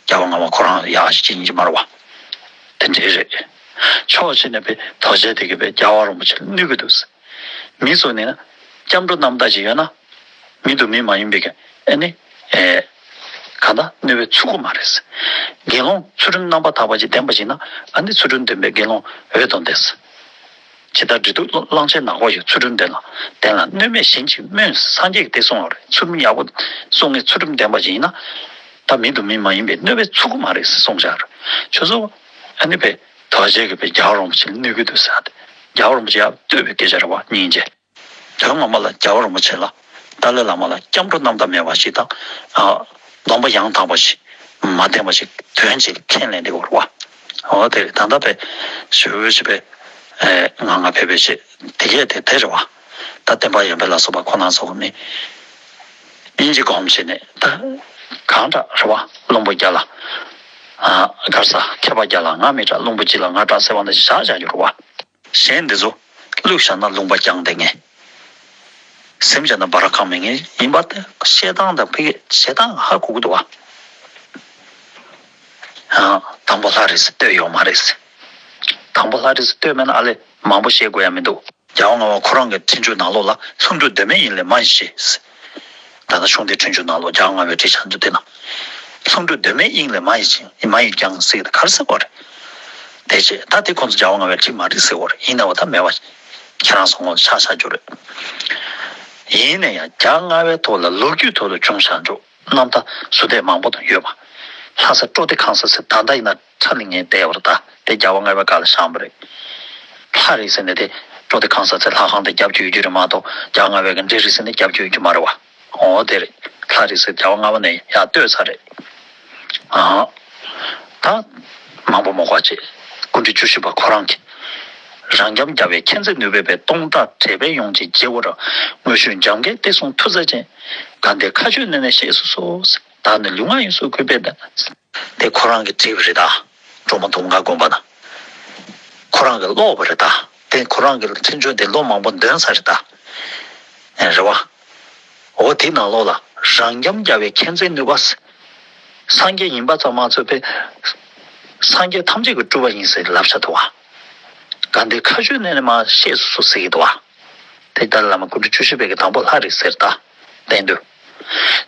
རྒྱལ་བ་ལྔ་པ་ཁོ་རང་ཡག་ཅིག་ཡིན་གྱི་མ་རེད་བ། དེ་འདྲའི་རེད། ཕྱོགས་གཅིག་ནས་པའི་རྡོ་རྗེ་དེ་གི་པའི་རྒྱལ་བ་རིན་པོ་ཆེ་ལ་གནོད་གི་འདུག་ཟེར། མི་ཚོ་ནི་ན། སྐྱབས་འགྲོ་རྣམ་དག་ཅིག་ཡོད་ན། མི་དང་མི་མ་ཡིན་པའི་གི་ཨ་ནི། ཨེ། གང་ལྟར་གནོད་པའི་ཚུགས་ཀྱི་མ་རེད། དགེ་སློང་ཚུལ་ཁྲིམས་རྣམ་པར་དག་པ་ཅིག་ལྡན་པ་ཅིག་ན་ཨ་ནི་ཚུལ་ཁྲིམས་ལྡན་པའི་དགེ་སློང་འོད་དང་ལྡན། ཇི་ལྟར་འབྲས་ཐུག་གླང་ཆེན་ནག་པོ་ཞིག་ཚུལ་ཁྲིམས་ལྡན་ལ་ལྡན་ལ་གནོད་མེད་བཞིན་གྱིས་སྨོན། སངས་རྒྱས་ཀྱིས་དེ་གསུངས་པ་རེད། ཚུལ་ཁྲིམས་ཡག་པོ་སྲུང་མཁན་ཚུལ་ཁྲིམས་ལྡན་པ་ཅིག་ཡིན་ན། ད་མི་དང་མི་མ་ཡིན་པའི་གནོད་པའི་ཚུགས་ཀྱི་མ་རེད་ཟེར་གསུངས་བཞག་རེད། ཁྱོད་ཚོ་ཨ་ནི་པའི་རྡོ་རྗེ་གི་པའི་རྒྱལ་བ་རིན་པོ་ཆེ་ལ་གནོད་གི་འདུག་ཟེར་ཏེ། རྒྱལ་བ་རིན་པོ་ཆེ་ཡར་བསྟོད་པའི་སྐད་ཆ་རེད་བ། སྙིང་རྗེ། དོན་ངོ་མ་ལ་རྒྱལ་བ་རིན་པོ་ཆེ་ལ། ཏཱ་ལའི་བླ་མ་ལ་སྐྱབས་འགྲོ་རྣམ་དག་མེད་པ་ཞིག་དང་། ཨ། སྡོམ་པ་ཡང་དག་པ་ཞིག་མ་ལྡན་པ་ཞིག་དོན་གཅིག་ལ་ཁས་ལེན་འདི་བོར་བ། འོ་དེ་རེད། ད་ལྟ་པའི་ཞུ་བོ་ཞིག་པའི་ང་ང་ཕེབས་པའི་ཞིག་དེ་གས་དེ་དེ་རེད་བ། ད་བསྟན་པ་ཡོན་ཏན་ལ་སོགས་པ་ཁོ་ན་སོགས་ནི་སྙིང་རྗེ་སྒོམ་བྱས་ནས་ད་གང་དྲག་རེད་བ། བློན་པོ་རྒྱ་ལ། ཨ། གར་ས་མཁས་པ་རྒྱ་ལ་ང་མི་དྲག་བློན་པོ་སྤྱི་ལ་ང་དྲག་ཟེར་བ་འདི་བཞག་བཞག་རྒྱུ་རེད་བ། གཞན་འདི་ཚོ་བླུགས་བཞག་ན་ལུང་པ་རྒྱང་བསྡད་མཁན། ཟིན་བཞག་ན་སྦ་ར་ཁང་མེད་མཁན་ཡིན་པ་དེ་བཤད་སྟངས་དང་ཕ་གི་བཤད་སྟངས་ཧ་གོ་གི་འདུག་བ། ཨ། དང་པོ་ལྷ་རེད་ཟེར་བསྟོད་ཡོད་མ་རེད་ཟེར། དང་པོ་ལྷ་རེད་ཟེར་བསྟོད་མེད་ན་ཨ་ལས་མང་པོ་བཤད་དགོས་ཡ་མི་འདུག་རྒྱལ་བ་ལྔ་པ་ཁོ་རང་གི་འཕྲིན་བཅོལ་ནང་ལོགས་ལ་ལྷུན་གྲུབ་གདོད་མའི་དབྱིངས་ལས་མ་ཡིན་ཞེས། ད་ལྟ་གཞུང་འདིའི་འཕྲིན་བཅོལ་ནང་ལོགས་རྒྱལ་བ་ལྔ་པའི་བྲིས་ཆ་འདི་དེ་ན། ལྷུན་གྲུབ་གདོད་མའི་དབྱིངས་ལས་མ་ཡིན་ཅིང་མ་ཡིན་ཀྱང་ཟེར་གི་ག་རེ་ཟེར་བ་རེད། དེ་རྗེས་ད་དེ་ཁོང་ཚོ་རྒྱལ་བ་ལྔ་པའི་བྲིས་མ་རེད་ཟེར་བ་རེད། ཡིན་ན་བ་ད་མེད་པ་ཁྱེད་རང་ཚོ་ངོ་ཆ་ཆ་རྒྱུ་རེད། ཡིན་ན་ཡང་རྒྱལ་བ་ལྔ་པའི་ཐོག་ལ་ལོ་རྒྱུས་ཐོག་ལ་བྱུང་བཞག་འཇོག་རྣམ་ཐར་ཟུར་བལྟས་མང་པོ་དང་ཡོད་པ། ལྷ་ས་སྤྲོ་བདེ་ཁང་ས་ཟེར་ད་ལྟ་ཡིན་ན་ཁྲ་ལི་ངན་བསྡད་པ་རེད། ད་དེ་རྒྱལ་བ་ལྔ་པའི་སྐབས་ལ་བཞེངས་པ་རེད། ལྷ་རེད་ཟེར་ནས་དེ་སྤྲོ་བདེ་ཁང་ས་ཟེར་ལྷ་ཁང་དེ་རྒྱབ་ཀྱི་ཡོད་རྒྱུ་རེད་མ་གཏོགས་རྒྱལ་བ་ལྔ་པའི་གི་འདྲེ་རེད་ཟེར་ནས་རྒྱབ་ཀྱི་ཡོད་རྒྱུ་མ་རེད་བ། འོ་དེ་རེད། ལྷ་རེད་ཟེར་རྒྱལ་བ་ལྔ་པ་ནས་ཡར་བསྟོད་ཚར་རེད། ཨ། ད། མང་པོ་མ་གོ་བ་བྱེད། སྐུ་ཕྲེང་བཅུ་བཞི་པ་ཁོ་རང་གིས། རང་རྐྱང་རྒྱལ་བའི་མཁྱེན་བརྩེ་ནུས་པས་པའི། སྟོང་བདག་དྲེགས་པས་ཡོངས་ཀྱི་རྗེ་བོར། དངོས་ཤུགས་འཇམ་མགོན་བདེ་སྲུང་མཐུ་རྩལ་ཅན། དགའ་ལྡན་མཁའ་སྤྱོད་ནས་ནས་གཤེགས་སུ་གསོལ། བདག་ནི་ལུས་ངག་ཡིད་གསུམ་གུས་པས་བསྟེན། དེ་ཁོ་རང་གིས་བྲིས་པ་རེད་ད། འབྲོག་མོ་དུང་དཀར་དགོན་པ་ན། ཁོ་རང་གིས་ཀློག་པ་རེད་ད། དེ་ཁོ་རང་གི་འཕྲིན་བཅོལ་དེ་ལོ་མང་པོ་འདོན་ས་རེད་ད། ཨེ་རེད་བ། འོ་དེ་ནང་ལོགས་ལ་རང་རྐྱང་རྒྱལ་བའི་མཁྱེན་བརྩེ་ནུས་པ། སངས་རྒྱས་ཡིན་པ་ཙམ་མ་ཚད་པའི་སངས་རྒྱས་ཐམས་ཅད་ཀྱི་སྤྲུལ་པ་ཡིན་ཟེར་ལབ་བཞག་འདུག་བ། ག་འདི་མཁའ་སྤྱོད་ནས་ནི་མར་གཤེགས་སུ་གསོལ་ཟེར་གྱི་འདུག་བ། དེ་ཏཱ་ལའི་བླ་མ་སྐུ་ཕྲེང་བཅུ་བཞི་པའི་གི་དང་པོ་ལྷ་རེད་ཟེར་ད། བསྟན་དོན།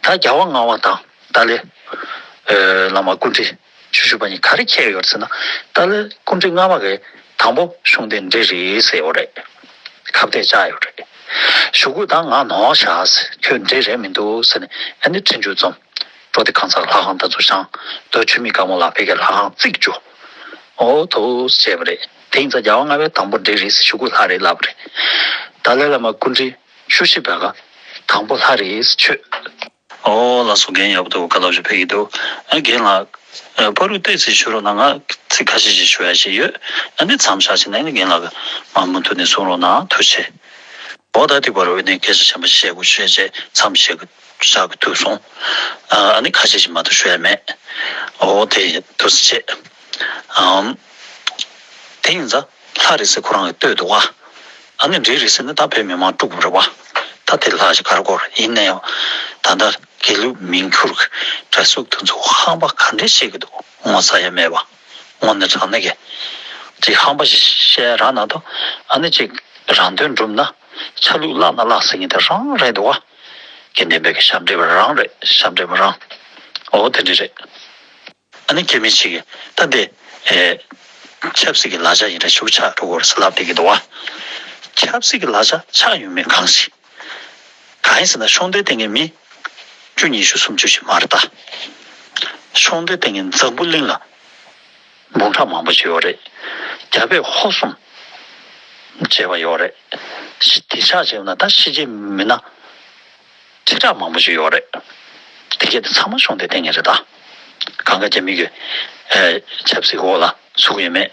ད་རྒྱལ་བ་ལྔ་པ་དང་ཏཱ་ལའི་ཨེ་བླ་མ་སྐུ་ཕྲེང་བཅུ་བཞི་པ་གཉིས་ག་རེ་ཁྱད་ཡོད་ཟེར་ན། ཏཱ་ལའི་སྐུ་ཕྲེང་ལྔ་པ་གི་དང་པོ་ཤུང་ལྡེ་འདྲེ་རེད་ཟེར་ཡོད་རེད། ཁ་གཏད་བཅག་ཡོད་རེད། གཞུག་གུ་ད་ང་ནོར་བཞག་ཟེར། ཁྱོད་འདྲེ་རེད་མི་འདུག་ཟེར་ནས་ཨ་ནི་ཕྲིན་བཅོལ་རྩོམ། སྤྲོ་བདེ་ཁང་གསར་ལྷ་ཁང་དེ་ཚོ་བཞེངས། རྡོ་ཆུ་མིག་དཀར་མོ་ལ་ཕ་གིའི་ལྷ་ཁང་བརྩིགས་བཅུག་འོ་ཐུགས་བྱས་པ་རེད། དེ་ཡིན་ཙང་རྒྱལ་བ་ལྔ་པའི་དང་པོ་འདྲེ་རེད་ཟེར། གཞུག་གུ་ལྷ་རེད་ལབ་པ་རེད། ཏཱ་ལའི་བླ་མ་སྐུ་ཕྲེང་བཅུ་བཞི་པ་ག་དང་པོ་ལྷ་རེད་ཟེར་ཆོད། ཨོ་ལགས་སོ། རྒན་ཡག་པོ་འདུག་བཀའ་སློབ་ཅིག་ཕེབས་ཀྱི་འདུག་ཨ་རྒན་ལགས། ཨ་བར་དུ་ཏོག་ཙམ་ཞུ་རོགས་གནང་། ང་ཚིག་ཁ་ཤས་ཤིག་ཞུ་ཡ་ཞིག་ཡོད། ཨ་ནི་མཚམས་བཞག་བྱས་ནས་ཨ་ནི་རྒན་ལགས་ཀྱིས་མར་མུ་མཐུད་ནས་གསུང་རོགས་གནང་། ཐུགས་རྗེ་ཆེ། འོ་ད་དེ་བར་དུ་ཨ་ནི་སྐད་ཆ་གཞན་པ་བཤད་དགོས་བཤད་བྱས་མཚམས་བཞག་གི་བཞག་གི་འདུག་སོང་། ཨ་ཨ་ནི་ཁ་ཤས་ཤིག་མ་གཏོགས་ཞུ་ཡ་མེད། འོ་དེ་ཐུགས་རྗེ་ཆེ། ཨམ། དེ་ཡིན་ཙང་ལྷ་རེད་ཟེར་ཁོ་རང་གིས་བསྟོད་འདུག་བ། ཨ་ནི་འདྲེ་རེད་ཟེར་ན་ད་བོད་མི་མང་དཀྲུགས་པ་རེད་བ། ད་དེ་ལྷ་ཞིག་གར་གོ་རེད། ཡིན་ན་ཡང་ད་ལྟ་དགེ་ལུགས་མི་འགྱུར་གྱི་འདྲ་གཟུགས་དེ་ཚོ་ཧམ་པ་ག་འདྲས་བྱེད་ཀྱི་འདུག་ངོ་ཚ་ཡ་མེད་པ། དངོས་གནས་དྲང་གནས་ཀྱི་ཅིག་ཧམ་པ་ཞིག་བཤད་རག་ན་ད། ཨ་ནི་ཅིག་རང་དོན་སྒྲུབ་ན་ཆ་ལུགས་བརླག་ན་བརླག་ཟེར་མཁན་དེ་རང་རེད་འདུག་བ། དགེ་འདུན་པའི་གི་ཞབས་འདྲེན་པ་རང་རེད། ཞབས་འདྲེན་པ་རང་། འོ་དེ་འདྲས་རེད། ཨ་ནི་སྐྱེ་དམན་ཅིག་གིས་ད་འདི་ཨེ་ཆབ་སྲིད་ཀྱི་ལག་ཆ་ཡིན་འདྲ་ཞིག་ཆགས་འགྲོ་གི་རེད་ཟེར་ལབ་བསྡད་ཀྱི་འདུག་བ། ཆབ་སྲིད་ཀྱི་ལག་ཆ་ཆགས་ཡོད་མེད་གང་ཞིག་གང་ཡིན་ཟེར་ན་ཤུང་ལྡེ་ལྟས་ངན་མི་བཅུ་ཉི་ཤུ་སུམ་ཅུ་ཞིག་མ་རེད་ད། ཤུང་ལྡེ་ལྟས་ངན་འཛམ་བུ་གླིང་ལ་འབུམ་ཕྲག་མང་པོ་ཞིག་ཡོད་རེད། རྒྱ་བོད་ཧོར་གསུམ་བྱས་པ་ཡོད་རེད། ཤི་དེ་ཆགས་བྱས་ན་ད་ཕྱི་རྒྱལ་མི་སྣ་ཁྲི་ཕྲག་མང་པོ་ཞིག་ཡོད་རེད། དེ་གས་དེ་ཚང་མ་ཤུང་ལྡེ་ལྟས་ངན་རེད་ད། གང་ག་རྒྱ་མི་གི་ཨེ་ཆབ་སྲིད་འོག་ལ་ཚུད་ཡོད་མེད།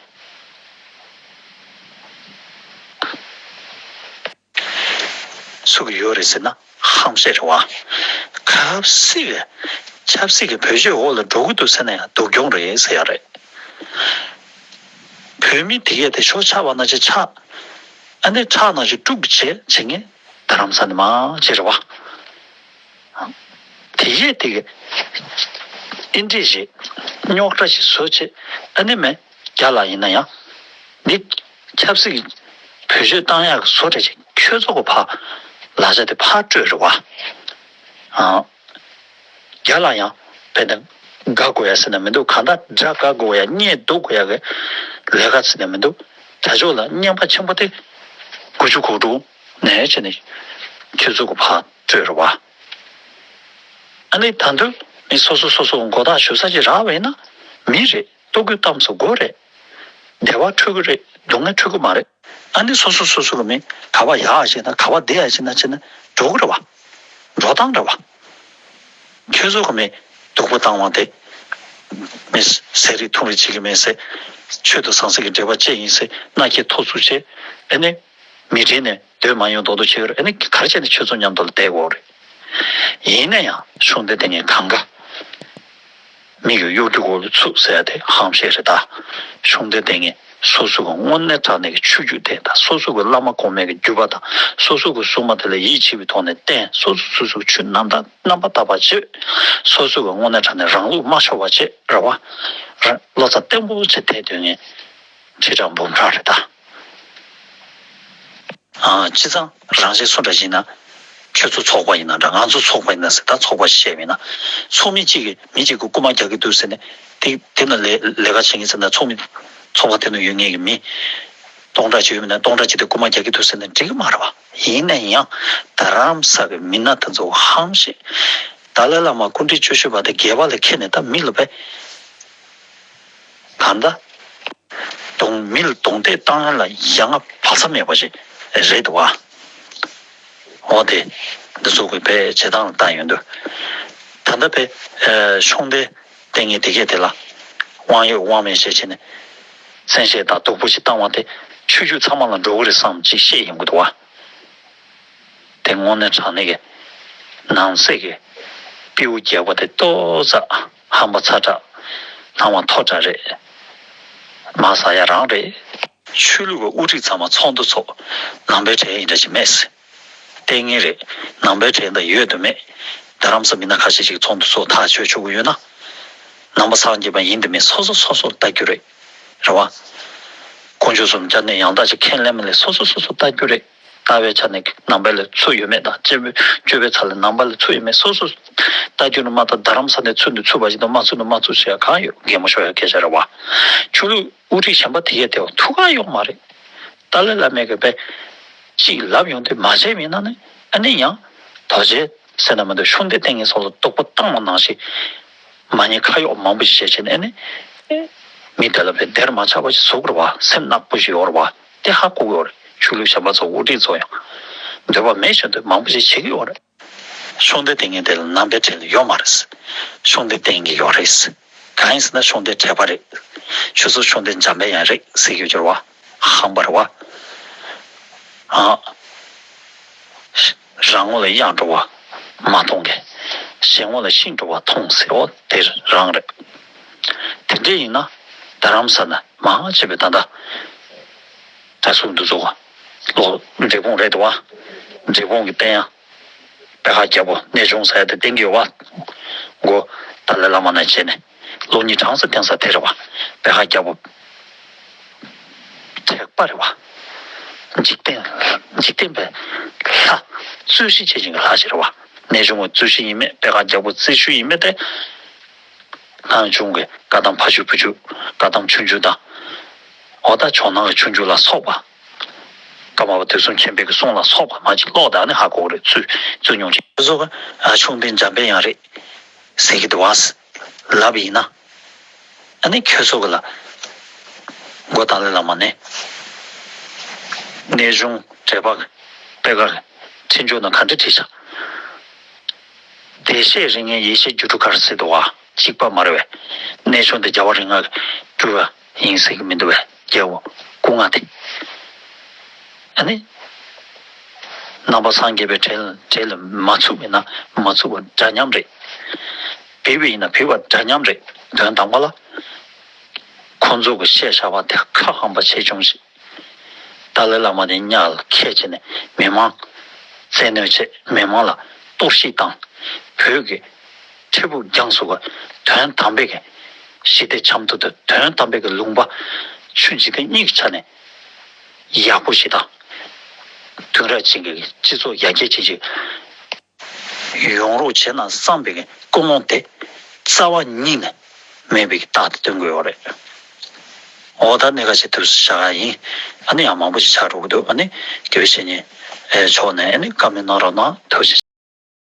ཚུད་ཡོད་རེད་ཟེར་ན་ཧམ་བཤད་རེད་བ། ཆབ་སྲིད་ཀྱི་ཆབ་སྲིད་ཀྱི་བེད་སྤྱོད་འོག་ལ་འགྲོ་གི་འདུག་ཟེར་ན་ཡང་སྡུག་གྱོང་རེད་ཟེར་ཡ་རེད། བོད་མི་དེ་གས་དེ་ཤོག་ཆགས་པ་ན་ཅིག་ཆགས། ཨ་ནི་ཆགས་ན་ཅིག་དཀྲུག་བྱེད་བྱེད་མཁན་རྡ་རམ་ས་ནས་མར་བྱེད་རེད་བ། དེ་གས་དེ་གས་ཨེ་འདྲས་ཞིག་རྙོག་དྲ་ཞིག་བཟོ་བྱེད། ཨ་ནི་མེད། རྒྱ་ལ་ཡིན་ན་ཡང་འདི་ཆབ་སྲིད་ཀྱི་བེད་སྤྱོད་བཏང་ཡག་གི་བཟོ་གྲྭ་ཞིག་ཁྱོད་ཚོ་གི་ཕར་ལག་ཆ་དེ་ཕར་སྤྲོད་རེད་བ། ཨང་། རྒྱ་ལ་ཡང་དཔེ་དང་དགའ་དགོས་ཡ་ཟེར་ན་མི་འདུག་གང་ལྟར་དགྲ་དགའ་དགོས་ཡ་བརྙས་སྡུག་དགོས་ཡ་གི་ལས་ཀ་ཟེར་ན་མི་འདུག་དྲ་ཕྱོགས་ལ་རྔན་པ་ཆེན་པོ་དེ་དགུ་བཅུ་གོ་དྲུག་ནས་བྱས་ནས་ཁྱོད་ཚོ་གི་ཕར་སྤྲོད་རེད་བ། ཨ་ནི་ད་དུང་མི་སོ་སོ་སོ་སོ་མགོ་ཐག་ཞུ་ས་ཅིག་རག་པ་ཡིན་ན་མི་རེད། ལྟོ་གོས་གཏམ་ཚོ་དགོས་རེད། བདེ་བ་འཕྲོད་ཀྱི་རེད། སྡུག་བསྔལ་འཕྲོད་ཀྱི་མ་རེད། ཨ་ནི་སོ་སོ་སོ་སོ་གི་མི་ག་པར་ཡག་བྱས་ན་ག་པར་བདེ་ཡག་བྱས་ན་བྱས་ན་འགྲོ་གི་རེད་བ། འགྲོ་སྟངས་རེད་བ། ཁྱོད་ཚོ་གི་མི་སྡུག་པོ་བཏང་བ་དེ་མི་ཟས་རིགས་འཐུང་རིགས་བྱེད་ཀྱི་མེད་ཟེར། ཆོས་དང་ཟང་ཟིང་གི་འབྲེལ་བ་བཅད་ཡིན་ཟེར། མནའ་སྐྱེལ་ཐོག་བཙུགས་བྱས་ཨ་ནི་མི་གྲལ་ནས་སྡོད་མ་ཡོང་མདོག་མདོག་བྱེད་ཀྱི་རེད། ཨ་ནི་ག་རེ་བྱས་ནས་ཁྱོད་ཚོ་མཉམ་དུ་ལ་བསྡད་དགོས་རེད། ཡིན་ན་ཡང་ཤུང་ལྡེ་ལྟས་ངན་གང་ག་མི་གི་གཡོ་སྒྱུ་འོག་ལ་ཚུད་ཟེར་ཡ་དེ་ཧམ་བཤད་རེད་ད། ཤུང་ལྡེ་ལྟས་ངན་སོ་སོ་གི་དངོས་གནས་དྲང་གནས་ཀྱི་ཆོས་བརྒྱུད་དེ་དང་སོ་སོ་གི་བླ་མ་གོང་མའི་གི་བརྒྱུད་པ་དང་སོ་སོ་གི་སྲུང་མ་དེ་ལ་ཡིད་ཆེས་པའི་ཐོག་ནས་བསྟེན། སོ་སོ་སོ་སོ་གི་ཆོས་རྣམ་དག་རྣམ་པར་དག་པ་བྱེད། སོ་སོ་གི་དངོས་གནས་དྲང་གནས་རང་ལུགས་མ་ཤོར་བ་བྱེད་རེད་བ། ར་བློ་རྩ་བརྟན་པོ་བྱེད་དེ་དོན་ངན་ཁྲི་ཕྲག་འབུམ་ཕྲག་རེད་ད། ཨ། བྱས་ཙང་རང་བཞིན་སུ་འདྲ་ཞིག་ན། ཁྱོད་ཚོ་ཚོགས་པ་ཡིན་ན་འདྲ། ང་ཚོ་ཚོགས་པ་ཡིན་ན་ཟེར། ད་ཚོགས་པ་ཞིག་བཤད་པ་ཡིན་ན། ཚོགས་མི་གཅིག་གིས་མི་གཅིག་གི་རྐུ་མ་རྒྱག་གི་འདུག་ཟེར་ནས་དེ་དེ་ན་ལས་ལས་ཀ་བྱེད་མཁན་ཟེར་ན་ཚོགས་མི་ཚོགས་པ་དེ་ནང་ཡོད་མཁན་གྱི་མི་སྟོང་ཕྲག་གཅིག་ཡོད་མིན་ན། སྟོང་ཕྲག་གཅིག་དེ་རྐུ་མ་རྒྱག་གི་འདུག་ཟེར་ན་འགྲིག་གི་མ་རེད་བ། ཡིན་ན་ཡང་རྡ་རམ་ས་གི་མི་སྣ་དེ་ཚོ་ཧམ་བཤད། ཏཱ་ལའི་བླ་མ་སྐུ་ཕྲེང་བཅུ་བཞི་པ་དེ་སྒལ་པ་ལ་འཁྱེར་ནས་ད་མི་ལ་བས། གང་ལྟར། གདོང་མི་ལ་གདོང་གཏད་བཏང་ཡ་ལ་ཡ་ང་བག་ཚ་མེད་པ་ཞིག་རེད་འདུག་བ། འོ་དེ་འདི་ཚོ་གི་བས་བྱེད་སྟངས་ལ་བལྟ་ཡོང་དུས། ད་ལྟ་བས་ཤོང་སྡེ་ལྟས་ངན་དེ་གས་དེ་ལ་དབང་ཡོད་དབང་མེད་བཤད་བྱས་ནས་བཙན་ཤེད་དང་སྡུག་པོ་ཞིག་བཏང་བ་དེ་ཆོས་བརྒྱུད་ཚང་མ་ལ་འགྲོ་གི་རེད་བསམ་ཅིག་བཤད་ཡོང་གི་འདུག་བ། དེ་དངོས་གནས་དྲང་གནས་ཀྱི་ནང་གསེས་ཀྱི་སྤྲེའུ་རྒྱལ་པོ་དེ་ཏོག་ཙམ་ཧམ་པ་ཚ་དྲགས། སྣང་བ་མཐོ་དྲགས་རེད། མ་ཟ་ཡ་རང་རེད། ཆོས་ལུགས་ཀྱི་དབུ་ཁྲིད་ཚང་མ་ཚོགས་འདུ་ཚོགས། ནང་པའི་གྲས་ཡིན་འདྲ་ཞིག་མེད་ཟེར། ལྟས་ངན་རེད། ནང་པའི་གྲས་འདི་ཡོད་དུ་མེད། རྡ་རམ་ས་མི་སྣ་ཁ་ཤས་ཤིག་ཚོགས་འདུ་ཚོགས་ཐག་ཆོད་ཆོག་གི་ཡོད་ན། ནང་པ་སངས་རྒྱས་པ་ཡིན་དང་མིན་སོ་སོ་སོ་སོར་ལྟ་རྒྱུ་རེད། རེད་བ། དཀོན་མཆོག་གསུམ་སྐྱབས་གནས་ཡང་དག་ཅིག་ཁས་ལེན་མིན་ལ་སོ་སོ་སོ་སོར་ལྟ་རྒྱུ་རེད། ལྟ་བའི་ཆ་ནས་ནང་པའི་ལ་ཚུར་ཡོད་མེད་དང་སྤྱོད་པའི་སྤྱོད་པའི་ཆ་ལ་ནང་པ་ལ་ཚུར་ཡོད་མེད་སོ་སོ་ལྟ་རྒྱུ་ནི་མ་གཏོགས་རྡ་རམ་ས་ནས་ཚུར་འདུག་ཚུར་བ་ཞིག་དང་མ་ཚུར་འདུག་མ་ཚུར་ཞེས་གང་ཡོད། རྒན་མོ་ཤོར་ཡ་སྐད་ཆ་རེད་བ། ཆོས་ལུགས་དབུ་ཁྲིད་གཞན་པ་དེ་གས་དེ་བ་ཐུགས་ཁག་ཡོད་མ་རེད། ཏཱ་ལའི་བླ་མས་གི་པས་གཅིག་ལབ་ཡོང་དུས་མ་བྱས་མིན་ན་ནི་ཨ་ནི་ཡང་རྡོ་རྗེ་ཟེར་ན་མི་འདུག་ཤུགས་ལྡན་ཏིང་ངེ་འཛིན་སོགས་ལ་དོགས་པ་བཏང་བ་ནང་བཞིན་མ་ཉེས་ཁ་གཡོགས་མང་པོ་ཞིག་བྱས་བྱས་ནས་ཨ་ནི་མི་དེ་ལ་པས་བདེར་མ་ཆགས་པ་ཞིག་བཟོ་དགོས་རེད་བ། སེམས་ནག་པོ་ཞིག་ཡོད་རེད་བ། དེ་ཧ་གོ་གི་ཡོད་རེད། ཆོས་ལུགས་གཞན་པ་ཚོ་དབུ་ཁྲིད་ཚོ་ཡང་འདོད་པ་མེད་བཞིན་དུ་མང་པོ་ཞིག་བྱེད་ཀྱི་ཡོད་རེད། ཤུགས་ལྡན་ཏིང་ངེ་འཛིན་དེ་ལ་ནང་པའི་གྲས་ལ་ཡོད་མ་རེད། ཤུགས་ལྡན་ཏིང་ངེ་ཡོད་རེད། གང་ཡིན་ཟེར་ན་ཤུགས་ལྡན་དྲེགས་པ་རེད། ཆུ་ཚོད་ཤུགས་ལྡན་འཇམ་དཔལ་དབྱངས་རེད་ཟེར་གྱི་ཡོད་རེད་བ། ཧམ་པ་རེད་བ། ཨ། རང་ངོ་ལ་གཡག་འགྲོ་བ་མ་མཐོང་གི། གཞན་ངོ་ལ་ཤིང་འགྲོ་བ་མཐོང་ཟེར་བ་དེ་རང་རེད། དེ་འདྲ་ཡིན་ན་རྡ་རམ་ས་ན་མང་ཆེ་བས་ད་ལྟ་གྲྭ་ཟུར་འདུ་ཚོགས་ལོ་འབྲས་སྤུངས་རེད་དོ་བ། འབྲས་སྤུངས་ཀྱི་བསྟན་ཡ། པད་ཁ་རྒྱལ་པོ་གནས་ཆུང་ཟེར་ཡ་དེ་བསྟན་གྱི་ཡོད་བ། མགོ་ཏཱ་ལའི་བླ་མ་ནས་བྱས་ནས་ལོ་གཉིས་གྲངས་སུ་བསྟན་ས་དེ་རེད་བ། པད་ཁ་རྒྱལ་པོ་དྲེགས་པ་རེད་བ། འཇིག་རྟེན་འཇིག་རྟེན་པའི་ལྷ་རྩོད་གཞི་བྱེད་བཞིན་གྱི་ལྷ་ཞིག་རེད་བ། གནས་ཆུང་བ་རྩོད་གཞི་ཡིན་མེད་པད་ཁ་རྒྱལ་པོ་རྩོད་གཞི་ཡིན་མེད་དེ། སྣང་ཆུང་གི་བཀའ་གདམས་ཕ་ཆོས་བུ་ཆོས་བཀའ་གདམས་ཆུང་ཆུང་དང་། འོ་ད་ཇོ་ནང་གི་ཆུང་ཆུང་ལ་སོགས་པ། ཀརྨ་པ་དུས་གསུམ་མཁྱེན་པའི་གི་གསུང་ལ་སོགས་པ་མ་ཅིག་ཀློག་དང་ནི་ཧ་གོ་གི་རེད། ཚུལ་ཚུལ་མྱོང་ཆེ་བཟོ་གི་ཨ་ཆུང་ལྡན་འཇམ་དཔལ་དབྱངས་རེད་ཟེར་གི་འདུག་བ། ལབ་ཡིན་ན། ཨ་ནི་ཁྱོད་ཚོ་གི་ལ། མགོ་ཏཱ་ལའི་བླ་མ་ནས། གནས་ཆུང་དྲེགས་པ་གི་པད་དཀར་གི་ཁྲིད་འཇུག་ན་ག་འདྲ་ཁྲིད་བཞག་བདེ་གཤེགས་རིགས་ལྔའི་ཡེ་ཤེས་སྒྱུ་འཕྲུལ་དཀར་ཟེར་འདུག་བ། གཅིག་པ་མ་རེད་བས། གནས་ཆུང་དེ་རྒྱལ་བ་རིགས་ལྔ་གི་སྤྲུལ་པ་ཡིན་ཟེར་གི་མི་འདུག་བས། རྒྱལ་པོ་སྐུ་ལྔ་དེ། ཨ་ནི། ནང་པ་སངས་རྒྱས་པའི་གྲས་ལ་གྲས་ལ་མ་ཚུད་པ་ཡིན་ན་མ་ཚུད་པ་འདྲ་མཉམ་རེད། བོད་པ་ཡིན་ན་བོད་པ་འདྲ་མཉམ་རེད། དོན་དང་པོ་ལ། ཁོང་ཚོ་གི་བཤད་བཞག་པ་དེ་ཁ་ཧམ་པ་ཆེ་ཆུང་ཞིག་ཏཱ་ལའི་བླ་མ་དེ་ཉག་ལ་ཁས་བྱས་ནས་མི་མང་བཙན་གནོན་བྱས། མི་མང་ལ་གཏོར་བཤིག་བཏང་། བོད་ཀྱི་འཕྲལ་ཕུགས་རྒྱང་སོ་ག་དོན་དམ་པའི་གི་ཞི་བདེ་འཆམ་མཐུན་དང་དོན་དམ་པའི་གི་ལུང་པ་ཆོས་འཇིག་རྟེན་གཉིས་ཀྱི་ཆ་ནས་ཡག་པོ་ཞིག་དང་། དུས་རབས་ཅིག་གི་སྤྱི་ཚོགས་ཡར་རྒྱས་ཅན་ཞིག་ཡོང་རོགས་བྱས་ན་བསམ་པའི་གི་ཀུན་སློང་དེ་རྩ་བ་ཉིད་ནས་མེད་པའི་གི་རྟགས་དེ་སྟོན་དགོས་ཡོད་རེད། འོ་ད་གནད་འགག་ཅིག་ཐུགས་སུ་བཞག་ཡ་ཡིན། ཨ་ནི་ཡང་མང་པོ་ཞིག་ཆགས་འགྲོ་གི་འདུག་ཨ་ནི་དགེ་བའི་བཤེས་གཉེན་མཆོག་ནས་ཨ་ནི་བཀའ་མོལ་གནང་རོགས་གནང་། ཐུགས་རྗེ་ཆེ།